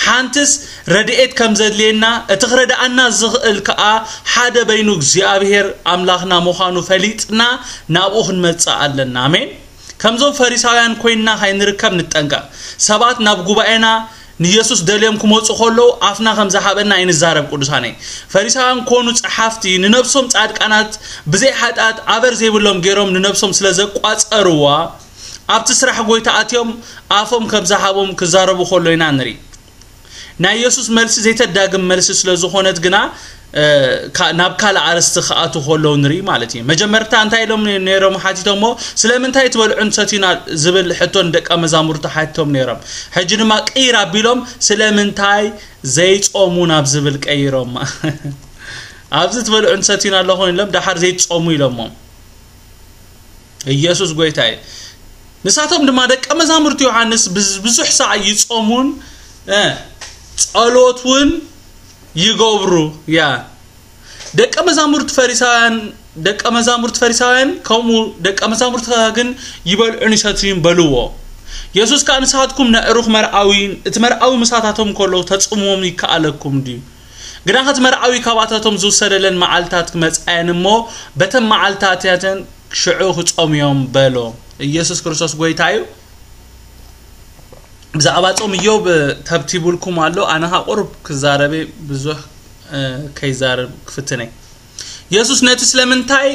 ሓንትስ ረድኤት ከም ዘድልየና እቲ ክረድኣና ዝኽእል ከኣ ሓደ በይኑ እግዚኣብሔር ኣምላኽና ምዃኑ ፈሊጥና ናብኡ ክንመጽእ ኣለና። ኣሜን። ከምዞም ፈሪሳውያን ኮይንና ካይንርከብ ንጠንቀቕ። ሰባት ናብ ጉባኤና ንየሱስ ደልዮም ክመጹ ከለዉ ኣፍና ከም ዝሃበና ኣይንዛረብ ቅዱሳነይ። ፈሪሳውያን ኮኑ ጸሓፍቲ ንነብሶም ጻድቃናት ብዘይ ሓጢኣት ኣበር ዘይብሎም ገይሮም ንነብሶም ስለ ዘቋጸርዋ ኣብቲ ስራሕ ጎይታ ኣትዮም ኣፎም ከም ዝሃቦም ክዛረቡ ከሎ ኢና ንርኢ። ናይ የሱስ መልሲ ዘይተዳግም መልሲ ስለ ዝኾነት ግና እ፣ ካ- ናብ ካልእ ኣርስቲ ክኣቱ ከለዉ ንርኢ ማለት እዩ። መጀመርታ እንታይ ኢሎም ነይሮም ሓቲቶሞ? ስለምንታይ ትበልዑን ሰትዩና ዝብል ሕቶ ንደቀ መዛሙርቱ ሓቲቶም ነይሮም። ሕጂ ድማ ቅይር ኣቢሎም ስለምንታይ ዘይጾሙ ናብ ዝብል ቀይሮም። ኣብዚ ትበልዑን ሰትዩን ኣለኹም ኢሎም ደሓር ዘይትጾሙ ኢሎሞ። ኢየሱስ ጎይታ እዩ። ንሳቶም ድማ ደቀ መዛሙርቲ ዮሃንስ ብዝ- ብዙሕ ሰዓት ይጾሙን እ፣ ጸሎት እውን ይገብሩ። ያ ደቀ መዛሙርቲ ፈሪሳውያን ደቀ መዛሙርቲ ፈሪሳውያን ከምኡ ደቀ መዛሙርትኻ ግን ይበልዑን ይሰትዩን በልዎ። የሱስ ከኣ ንስኻትኩም ነዕሩኽ መርዓዊ እቲ መርዓዊ ምሳታቶም ከሎ ተጽምዎም ይከኣለኩም ድዩ? ግናኸ እቲ መርዓዊ ካባታቶም ዝውሰደለን መዓልታት ክመጽኣየን እሞ በተን መዓልታትያተን ሽዑ ክጾምዮም በሎ። ኢየሱስ ክርስቶስ ጎይታ እዩ። ብዛዕባ ጾም እዮብ ተብቲቡልኩም ኣሎ። ኣነ ኻ ቁሩብ ክዛረበ ብዙሕ እ፣ ከይዛረብ ክፍትነ። የሱስ ነቲ ስለምንታይ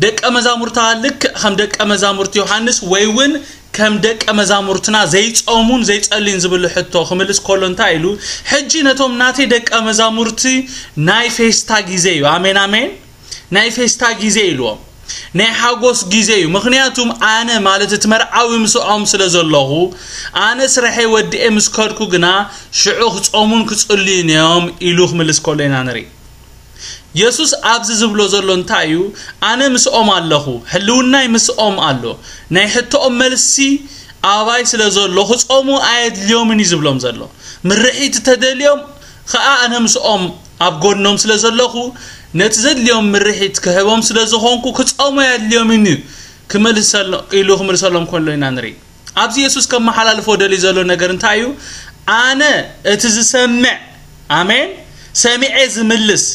ደቀ መዛሙርታ ልክዕ ከም ደቀ መዛሙርቲ ዮሃንስ ወይ እውን ከም ደቀ መዛሙርትና ዘይጾሙን ዘይጸልዩን ዝብል ሕቶ ክምልስ ከሎ እንታይ ኢሉ? ሕጂ ነቶም ናተይ ደቀ መዛሙርቲ ናይ ፌስታ ግዜ እዩ። ኣሜን ኣሜን። ናይ ፌስታ ግዜ ኢልዎም። ናይ ሓጎስ ግዜ እዩ። ምኽንያቱም ኣነ ማለት እቲ መርዓዊ ምስኦም ስለ ዘለኹ ኣነ ስራሐይ ወዲኤ ምስ ከድኩ ግና ሽዑ ክጾሙን ክጽልዩን እዮም ኢሉ ክምልስ ከሎ ኢና ንርኢ። የሱስ ኣብዚ ዝብሎ ዘሎ እንታይ እዩ? ኣነ ምስኦም ኣለኹ፣ ህልውናይ ምስኦም ኣሎ። ናይ ሕቶኦም መልሲ ኣባይ ስለ ዘሎ ክጾሙ ኣየድልዮምን እዩ ዝብሎም ዘሎ። ምርሒት ተደልዮም ኸኣ ኣነ ምስኦም ኣብ ጎድኖም ስለ ዘለኹ ነቲ ዘድልዮም ምርሒት ክህቦም ስለ ዝኾንኩ ክጾሙ ኣየድልዮምን እዩ ክምልሰሎ- ኢሉ ክምልሰሎም ከሎ ኢና ንርኢ። ኣብዚ የሱስ ከመሓላልፎ ደልዩ ዘሎ ነገር እንታይ እዩ? ኣነ እቲ ዝሰምዕ፣ ኣሜን፣ ሰሚዐ ዝምልስ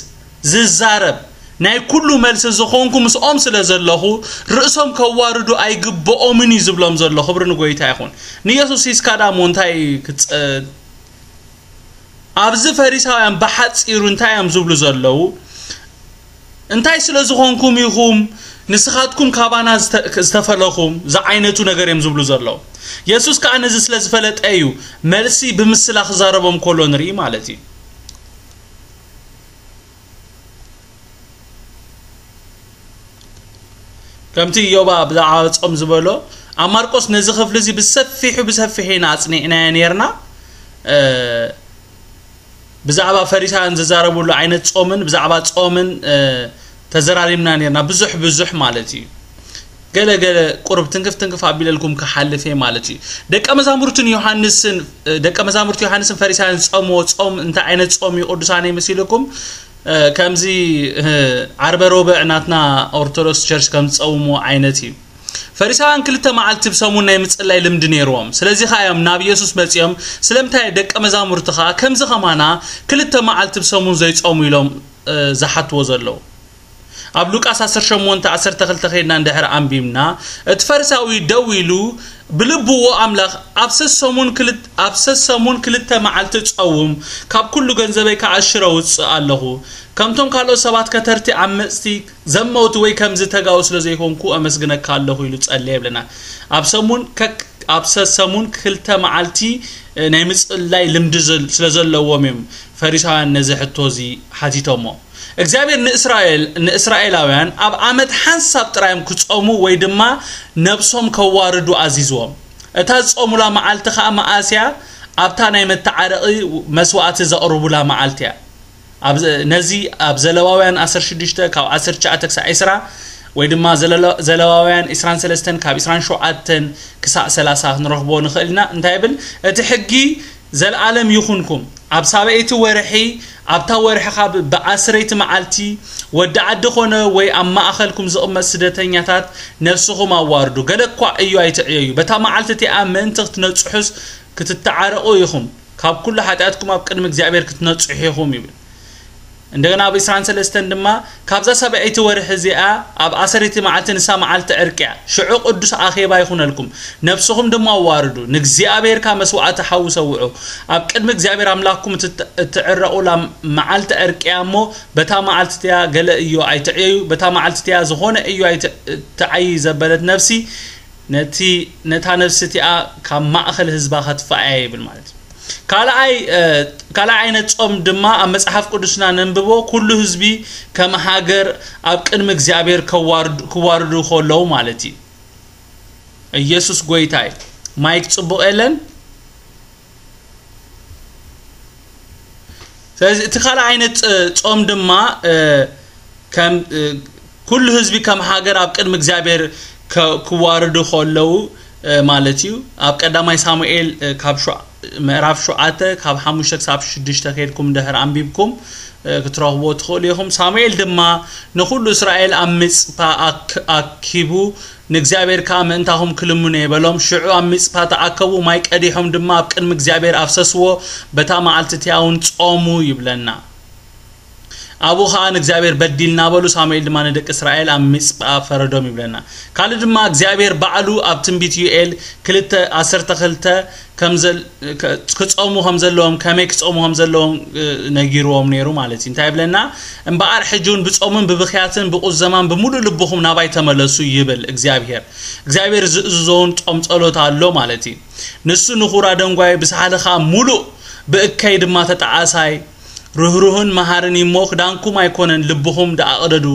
ዝዛረብ ናይ ኩሉ መልሲ ዝኾንኩ ምስኦም ስለ ዘለኹ ርእሶም ከዋርዱ ኣይግብኦምን እዩ ዝብሎም ዘሎ። ክብሪ ንጎይታ ይኹን። ንየሱስ ሂስካ ዳሞ እንታይ ክጸ- ኣብዚ ፈሪሳውያን ብሓጺሩ እንታይ እዮም ዝብሉ ዘለዉ? እንታይ ስለ ዝኾንኩም ኢኹም ንስኻትኩም ካባና ዝተ- ዝተፈለኹም ዝዓይነቱ ነገር እዮም ዝብሉ ዘለዉ። የሱስ ከኣ ነዚ ስለ ዝፈለጠ እዩ መልሲ ብምስላ ክዛረቦም ከሎ ንርኢ ማለት እዩ። ከምቲ እዮባ ብዛዕባ ጾም ዝበሎ ኣብ ማርቆስ ነዚ ክፍሊ እዚ ብሰፊሑ ብሰፊሑ ኢና ኣጽኒዕናዮ ነርና። ብዛዕባ ፈሪሳውያን ዝዛረብሉ ዓይነት ጾምን ብዛዕባ ጾምን ተዘራሪብና ነርና። ብዙሕ ብዙሕ ማለት እዩ። ገለ ገለ ቁርብ ትንክፍ ትንክፍ ኣቢለልኩም ክሓልፍ እየ ማለት እዩ። ደቀ መዛሙርትን ዮሃንስን ደቀ መዛሙርቲ ዮሃንስን ፈሪሳውያን ዝጾምዎ ጾም እንታይ ዓይነት ጾም እዩ ቅዱሳን ይመስልኩም? ከምዚ ዓርበ ሮብዕ ናትና ኦርቶዶክስ ቸርች ከም ዝጸውምዎ ዓይነት እዩ። ፈሪሳውያን ክልተ መዓልቲ ብሰሙን ናይ ምጽላይ ልምዲ ነይርዎም። ስለዚ ኸኣ እዮም ናብ ኢየሱስ መጺኦም ስለምንታይ ደቀ መዛሙርትኻ ከምዚ ኸማና ክልተ መዓልቲ ብሰሙን ዘይጾሙ ኢሎም ዝሓትዎ ዘለዉ። ኣብ ሉቃስ ዓሰርተ ሸሞንተ ዓሰርተ ክልተ ከይድና እንድሕር ኣንቢብና፣ እቲ ፈሪሳዊ ደው ኢሉ ብልብዎ ኣምላኽ፣ ኣብ ሰሰሙን ክልተ መዓልቲ ጸውም፣ ካብ ኩሉ ገንዘበይ ከዓ ሽረ ውፅእ ኣለኹ፣ ከምቶም ካልኦት ሰባት ከተርቲ ዓመፅቲ ዘመውቲ ወይ ከምዚ ተጋው ስለ ዘይኮንኩ ኣመስግነካ ኣለኹ ኢሉ ጸለየ ይብለና። ኣብ ሰሙን ከክ ኣብ ሰሰሙን ክልተ መዓልቲ ናይ ምጽላይ ልምዲ ስለ ዘለዎም እዮም ፈሪሳውያን ነዚ ሕቶ እዚ ሓቲቶሞ። እግዚኣብሔር ንእስራኤል ንእስራኤላውያን ኣብ ዓመት ሓንሳብ ጥራዮም ክጾሙ ወይ ድማ ነብሶም ከዋርዱ ኣዚዝዎም። እታ ዝጾሙላ መዓልቲ ከኣ መኣስያ ኣብታ ናይ መተዓረቒ መስዋእቲ ዘቕርቡላ መዓልቲ እያ። ነዚ ኣብ ዘለዋውያን ዓሰርተ ሽዱሽተ ካብ ዓሰርተ ትሽዓተ ክሳብ ዕስራ ወይ ድማ ዘለዋውያን ዕስራን ሰለስተን ካብ ዕስራን ሸውዓተን ክሳብ ሰላሳ ክንረኽቦ ንኽእል ኢና። እንታይ ይብል እቲ ሕጊ? ዘልኣለም ይኹንኩም። ኣብ ሳበይቲ ወርሒ ኣብታ ወርሒ ካብ ብዓስረይቲ መዓልቲ ወዲ ዓዲ ኾነ ወይ ኣብ ማእኸልኩም ዝቕመጥ ስደተኛታት ነፍስኹም ኣዋርዱ። ገለ እኳ እዩ ኣይትዕየዩ። በታ መዓልቲ እቲኣ ምእንቲ ክትነጽሑስ ክትተዓረቑ ኢኹም። ካብ ኩሉ ሓጢኣትኩም ኣብ ቅድሚ እግዚኣብሔር ክትነጽሑ ኢኹም ይብል። እንደገና ኣብ ዕስራን ሰለስተን ድማ ካብዛ ሰብዐይቲ ወርሒ እዚኣ ኣብ ዓሰርይቲ መዓልቲ ንሳ መዓልቲ ዕርቂ እያ። ሽዑ ቅዱስ ኣኼባ ይኹነልኩም፣ ነፍስኹም ድማ ኣዋርዱ፣ ንእግዚኣብሔር ከኣ መስዋዕቲ ሓዊ ሰውዑ። ኣብ ቅድሚ እግዚኣብሔር ኣምላኽኩም እትት- እትዕረቑላ መዓልቲ ዕርቂ እያ እሞ በታ መዓልቲ እቲኣ ገለ እዮ ኣይትዕየዩ፣ በታ መዓልቲ እቲኣ ዝኾነ እዮ ኣይትዓዪ ዘበለት ነፍሲ ነቲ ነታ ነፍሲ እቲኣ ካብ ማእኸል ህዝባ ከጥፍኣ እየ ይብል ማለት እዩ። ካልኣይ ካልኣይ ዓይነት ጾም ድማ ኣብ መጽሓፍ ቅዱስና ነንብቦ ኩሉ ህዝቢ ከም ሃገር ኣብ ቅድሚ እግዚኣብሔር ክዋርዱ ከለዉ ማለት እዩ። ኢየሱስ ጎይታ እዩ። ማይክ ጽቡቕ የለን። ስለዚ እቲ ካልኣይ ዓይነት ጾም ድማ ከም ኩሉ ህዝቢ ከም ሃገር ኣብ ቅድሚ እግዚኣብሔር ክዋርዱ ከለዉ ማለት እዩ። ኣብ ቀዳማይ ሳሙኤል ካብ ምዕራፍ ሸውዓተ ካብ ሓሙሽተ ክሳብ ሽዱሽተ ከይድኩም ድሕር ኣንቢብኩም ክትረኽብዎ ትኽእሉ ኢኹም። ሳሙኤል ድማ ንኹሉ እስራኤል ኣብ ምጽፓ ኣኪቡ ንእግዚኣብሔር ከኣ ምእንታኹም ክልምኑ እየ በሎም። ሽዑ ኣብ ምጽፓ ተኣከቡ፣ ማይ ቀዲሖም ድማ ኣብ ቅድሚ እግዚኣብሔር ኣፍሰስዎ፣ በታ መዓልቲ እቲኣ እውን ጾሙ ይብለና። ኣብኡ ኸኣ ንእግዚኣብሔር በዲልና በሉ፣ ሳሙኤል ድማ ንደቂ እስራኤል ኣብ ምጽጳ ፈረዶም ይብለና። ካልእ ድማ እግዚኣብሔር ባዕሉ ኣብ ትንቢት ዩኤል ክልተ ዓሰርተ ክልተ ክጸሙ ከም ዘለዎም ከመይ ክጸሙ ከም ዘለዎም ነጊርዎም ነይሩ ማለት እዩ። እንታይ ይብለና? እምበኣር ሕጂ እውን ብጾምን ብብኽያትን ብቁዘማን ብምሉእ ልብኹም ናባይ ተመለሱ ይብል እግዚኣብሔር። እግዚኣብሔር ዝእዝዞውን ጾም ጸሎት ኣሎ ማለት እዩ። ንሱ ንኹራ ደንጓይ ብሳሕሊ ኸኣ ሙሉእ ብእከይ ድማ ተጣዓሳይ ርህሩህን መሃርን እሞ ክዳንኩም ኣይኮነን ልብኹም ደኣ ቅደዱ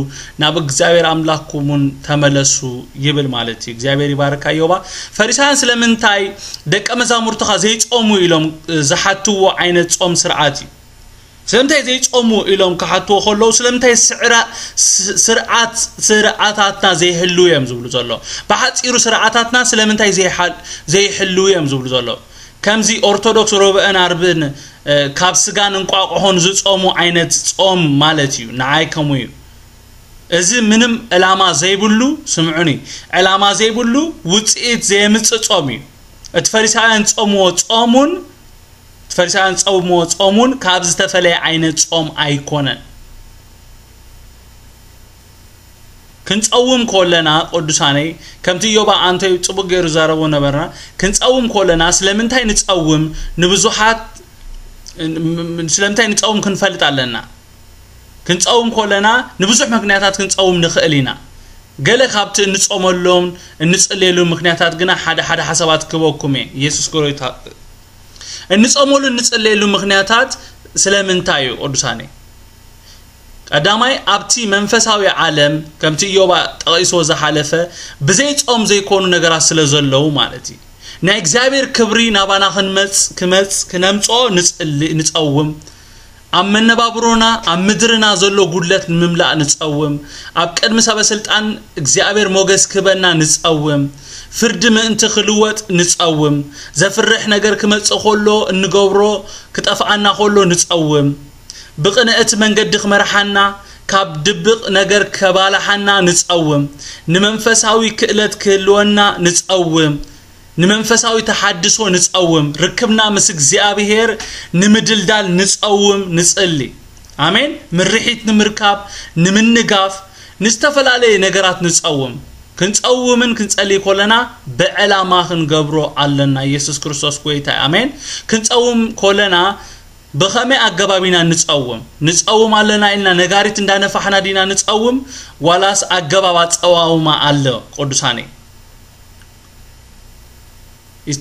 ናብ እግዚኣብሔር ኣምላኽኩምን ተመለሱ ይብል ማለት እዩ። እግዚኣብሔር ይባርካ። ዮባ ፈሪሳውያን ስለምንታይ ደቀ መዛሙርትኻ ዘይጾሙ ኢሎም ዝሓትዎ ዓይነት ጾም ስርዓት እዩ። ስለምንታይ ዘይጾሙ ኢሎም ክሓትዎ ከለዉ ስለምንታይ ስርዓት ስርዓታትና ዘይህልው እዮም ዝብሉ ዘሎ። ብሓጺሩ ስርዓታትና ስለምንታይ ዘይሕልው እዮም ዝብሉ ዘሎ። ከምዚ ኦርቶዶክስ ሮብእን ኣርብን ካብ ስጋን እንቋቑሖን ዝጾሙ ዓይነት ጾም ማለት እዩ። ንዓይ ከምኡ እዩ። እዚ ምንም ዕላማ ዘይብሉ፣ ስምዑኒ፣ ዕላማ ዘይብሉ ውጽኢት ዘየምጽእ ጾም እዩ። እቲ ፈሪሳውያን ጾምዎ ጾሙን እቲ ፈሪሳውያን ጾምዎ ጾሙን ካብ ዝተፈለየ ዓይነት ጾም ኣይኮነን። ክንጸውም ከለና ቅዱሳነይ ከምቲ ኢዮባ ኣንቶይ ጽቡቅ ገይሩ ዛረቦ ነበርና። ክንጸውም ከለና ስለምንታይ ንጸውም ንብዙሓት ስለምንታይ ንጸውም ክንፈልጥ ኣለና። ክንጸውም ከለና ንብዙሕ ምክንያታት ክንጸውም ንኽእል ኢና። ገለ ካብቲ እንጾመሎም እንጽልየሉ ምክንያታት ግና ሓደ ሓደ ሓሳባት ክበኩም እየ። ኢየሱስ ጎይታ እንጸመሉ እንጽልየሉ ምክንያታት ስለምንታይ እዩ ቅዱሳነይ? ቀዳማይ ኣብቲ መንፈሳዊ ዓለም ከምቲ ኢዮባ ጠቒስዎ ዝሓለፈ ብዘይ ጾም ዘይኮኑ ነገራት ስለ ዘለዉ ማለት እዩ። ናይ እግዚኣብሔር ክብሪ ናባና ክንመጽ ክመጽ ክነምጽኦ ንጸውም። ኣብ መነባብሮና ኣብ ምድርና ዘሎ ጉድለት ንምምላእ ንጸውም። ኣብ ቅድሚ ሰበ ስልጣን እግዚኣብሔር ሞገስ ክህበና ንጸውም። ፍርዲ ምእንቲ ክልወጥ ንጸውም። ዘፍርሕ ነገር ክመጽእ ከሎ እንገብሮ ክጠፍኣና ከሎ ንጸውም። ብቕንእቲ መንገዲ ክመርሓና ካብ ድብቕ ነገር ከባልሓና ንጸውም። ንመንፈሳዊ ክእለት ክህልወና ንጸውም። ንመንፈሳዊ ተሓድሶ ንጸውም። ርክብና ምስ እግዚኣብሔር ንምድልዳል ንጸውም ንጽሊ። ኣሜን። ምርሒት ንምርካብ ንምንጋፍ ንዝተፈላለየ ነገራት ንጸውም። ክንጸውምን ክንጸልይ ኮለና ብዕላማ ክንገብሮ ኣለና። ኢየሱስ ክርስቶስ ጎይታ እዩ። ኣሜን። ክንጸውም ኮለና ብኸመይ ኣገባብ ኢና ንጸውም? ንጸውም ኣለና ኢልና ነጋሪት እንዳነፋሕና ዲና ንጸውም? ዋላስ ኣገባብ ኣጸዋውማ ኣሎ? ቅዱሳነይ፣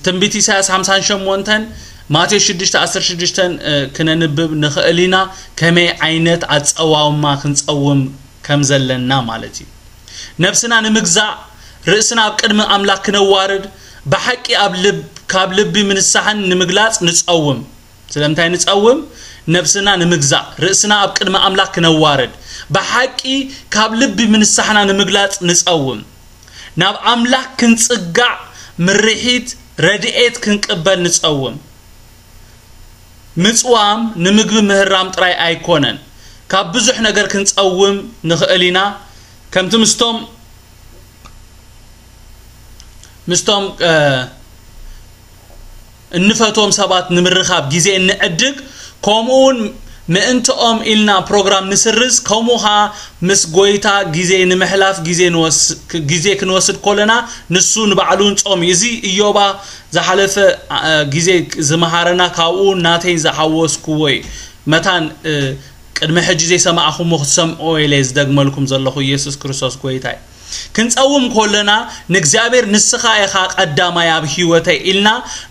ትንቢት ኢሳያስ ሓምሳን ሸሞንተን፣ ማቴዎስ ሽዱሽተ ዓሰርተ ሽዱሽተ ክነንብብ ንኽእል ኢና፣ ከመይ ዓይነት ኣጸዋውማ ክንጸውም ከም ዘለና ማለት እዩ። ነብስና ንምግዛእ፣ ርእስና ኣብ ቅድሚ ኣምላኽ ክነዋርድ፣ ብሓቂ ኣብ ልብ ካብ ልቢ ምንሳሕን ንምግላጽ ንጸውም። ስለምንታይ ንጸውም? ነብስና ንምግዛእ፣ ርእስና ኣብ ቅድሚ ኣምላኽ ክነዋርድ፣ ብሓቂ ካብ ልቢ ምንሳሕና ንምግላጽ ንጸውም። ናብ ኣምላኽ ክንጽጋዕ፣ ምርሒት፣ ረድኤት ክንቅበል ንጸውም። ምጽዋም ንምግቢ ምህራም ጥራይ ኣይኮነን። ካብ ብዙሕ ነገር ክንጸውም ንኽእል ኢና። ከምቲ ምስቶም ምስቶም እንፈትዎም ሰባት ንምርኻብ ግዜ እንዕድግ፣ ከምኡውን ምእንትኦም ኢልና ፕሮግራም ንስርዝ፣ ከምኡ ኸዓ ምስ ጎይታ ግዜ ንምሕላፍ ግዜ ክንወስድ ኮለና፣ ንሱ ንባዕሉ ንጾም እዩ። እዚ እዮባ ዝሓለፈ ግዜ ዝመሃረና ካብኡ ናተይ ዝሓወስክዎ እዩ። መታን ቅድሚ ሕጂ ዘይሰማዕኹሞ ክትሰምዕዎ ኢለ ዝደግመልኩም ዘለኹ ኢየሱስ ክርስቶስ ጎይታ እዩ። ክንጸውም ኮለና ንእግዚኣብሔር ንስኻ ኢኻ ቀዳማይ ኣብ ህይወተይ ኢልና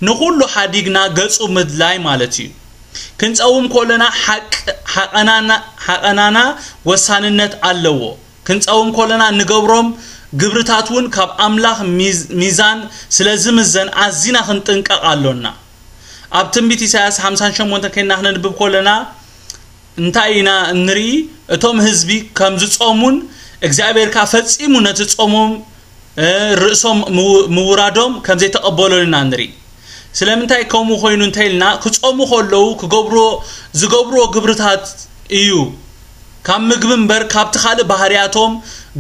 ንኹሉ ሓዲግና ገጹ ምድላይ ማለት እዩ። ክንጸውም ኮለና ሓቅ-፣ ሓቐናና-፣ ሓቐናና ወሳንነት ኣለዎ። ክንጸውም ኮለና ንገብሮም ግብርታት እውን ካብ ኣምላኽ ሚዝ-፣ ሚዛን ስለ ዝምዘን ኣዚና ክንጥንቀቕ ኣሎና። ኣብ ትንቢት ኢሳያስ ሓምሳን ሸሞንተን ከይና ክነንብብ ኮለና እንታይ ኢና እንርኢ? እቶም ህዝቢ ከም ዝጾሙን እግዚኣብሔር ከኣ ፈጺሙ ነቲ ጾሞም ርእሶም ምውራዶም ከም ዘይተቐበሎ ኢና ንርኢ። ስለምንታይ ከምኡ ኮይኑ እንተ ኢልና፣ ክጾሙ ከለዉ ክገብሮ፣ ዝገብርዎ ግብርታት እዩ። ካብ ምግቢ እምበር ካብቲ ካልእ ባህርያቶም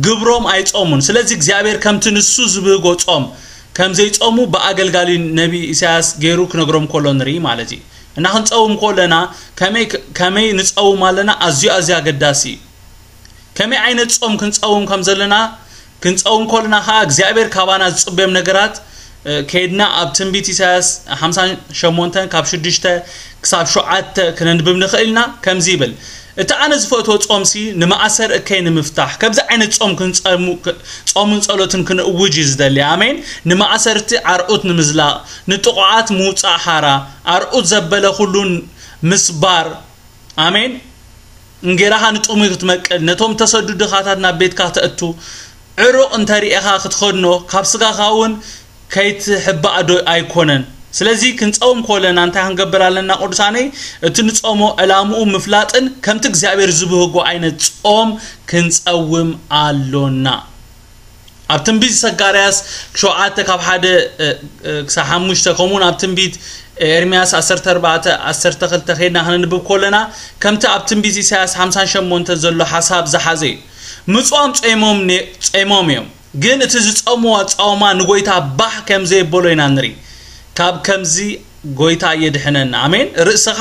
ግብሮም ኣይጾሙን። ስለዚ እግዚኣብሔር ከምቲ ንሱ ዝብህጎ ጾም ከም ዘይጾሙ ብኣገልጋሊ ነቢ ኢሳያስ ገይሩ ክነግሮም ከሎ ንርኢ ማለት እዩ። እና ክንጸውም ከለና ከመይ፣ ከመይ ንጸውም ኣለና ኣዝዩ፣ ኣዝዩ ኣገዳሲ እዩ። ከመይ ዓይነት ጾም ክንጸውም ከም ዘለና፣ ክንጸውም ከለና ኸኣ እግዚኣብሔር ካባና ዝጽበዮም ነገራት፣ እ፣ ከይድና ኣብ ትንቢት ኢሳያስ ሓምሳን ሸሞንተን ካብ ሽዱሽተ ክሳብ ሸውዓተ ክነንብብ ንኽእል ኢና። ከምዚ ይብል፣ "እቲ ኣነ ዝፈትዎ ጾምሲ ንመኣሰር እከይ ንምፍታሕ፣ ከምዚ ዓይነት ጾም ክንጸሙ-፣ ክ-፣ ጾምን ጸሎትን ክንእውጅ እዩ ዝደሊ። ኣሜን። ንመኣሰርቲ ዓርዑት ንምዝላቕ፣ ንጥቑዓት ምውጻእ ሓራ፣ ኣርዑት ዘበለ ኩሉን ምስባር፣ ኣሜን። እንጌራኻ ንጥሙይ ክትመቅል፣ ነቶም ተሰዱ ድኻታት ናብ ቤትካ ተእቱ፣ ዕሩቕ እንተ ርኤኻ ክትኸድኖ፣ ካብ ስጋኻ እውን ከይትሕባእ ዶ ኣይኮነን?" ስለዚ ክንጸውም ከለና እንታይ ክንገብር ኣለና ቅዱሳነይ? እቲ ንጾሞ ዕላምኡ ምፍላጥን ከምቲ እግዚኣብሔር ዝብህጎ ዓይነት ጾም ክንጸውም ኣሎና። ኣብ ትንቢት ዘካርያስ ሸውዓተ ካብ ሓደ፣ እ፣ እ፣ ክሳብ ሓሙሽተ፣ ከምኡውን ኣብ ትንቢት ኤርምያስ ዓሰርተ ኣርባዕተ ዓሰርተ ክልተ ከይድና ክነንብብ ከለና፣ ከምቲ ኣብ ትንቢት ኢሳያስ ሓምሳን ሸሞንተ ዘሎ ሓሳብ ዝሓዘ እዩ። ምጽዋም ጸይሞም ነ-፣ ጸይሞም እዮም፣ ግን እቲ ዝጸምዎ ኣጻውማ ንጎይታ ባህ ከም ዘየበሎ ኢና ንርኢ። ካብ ከምዚ ጎይታ የድሕነና። ኣሜን። ርእስኻ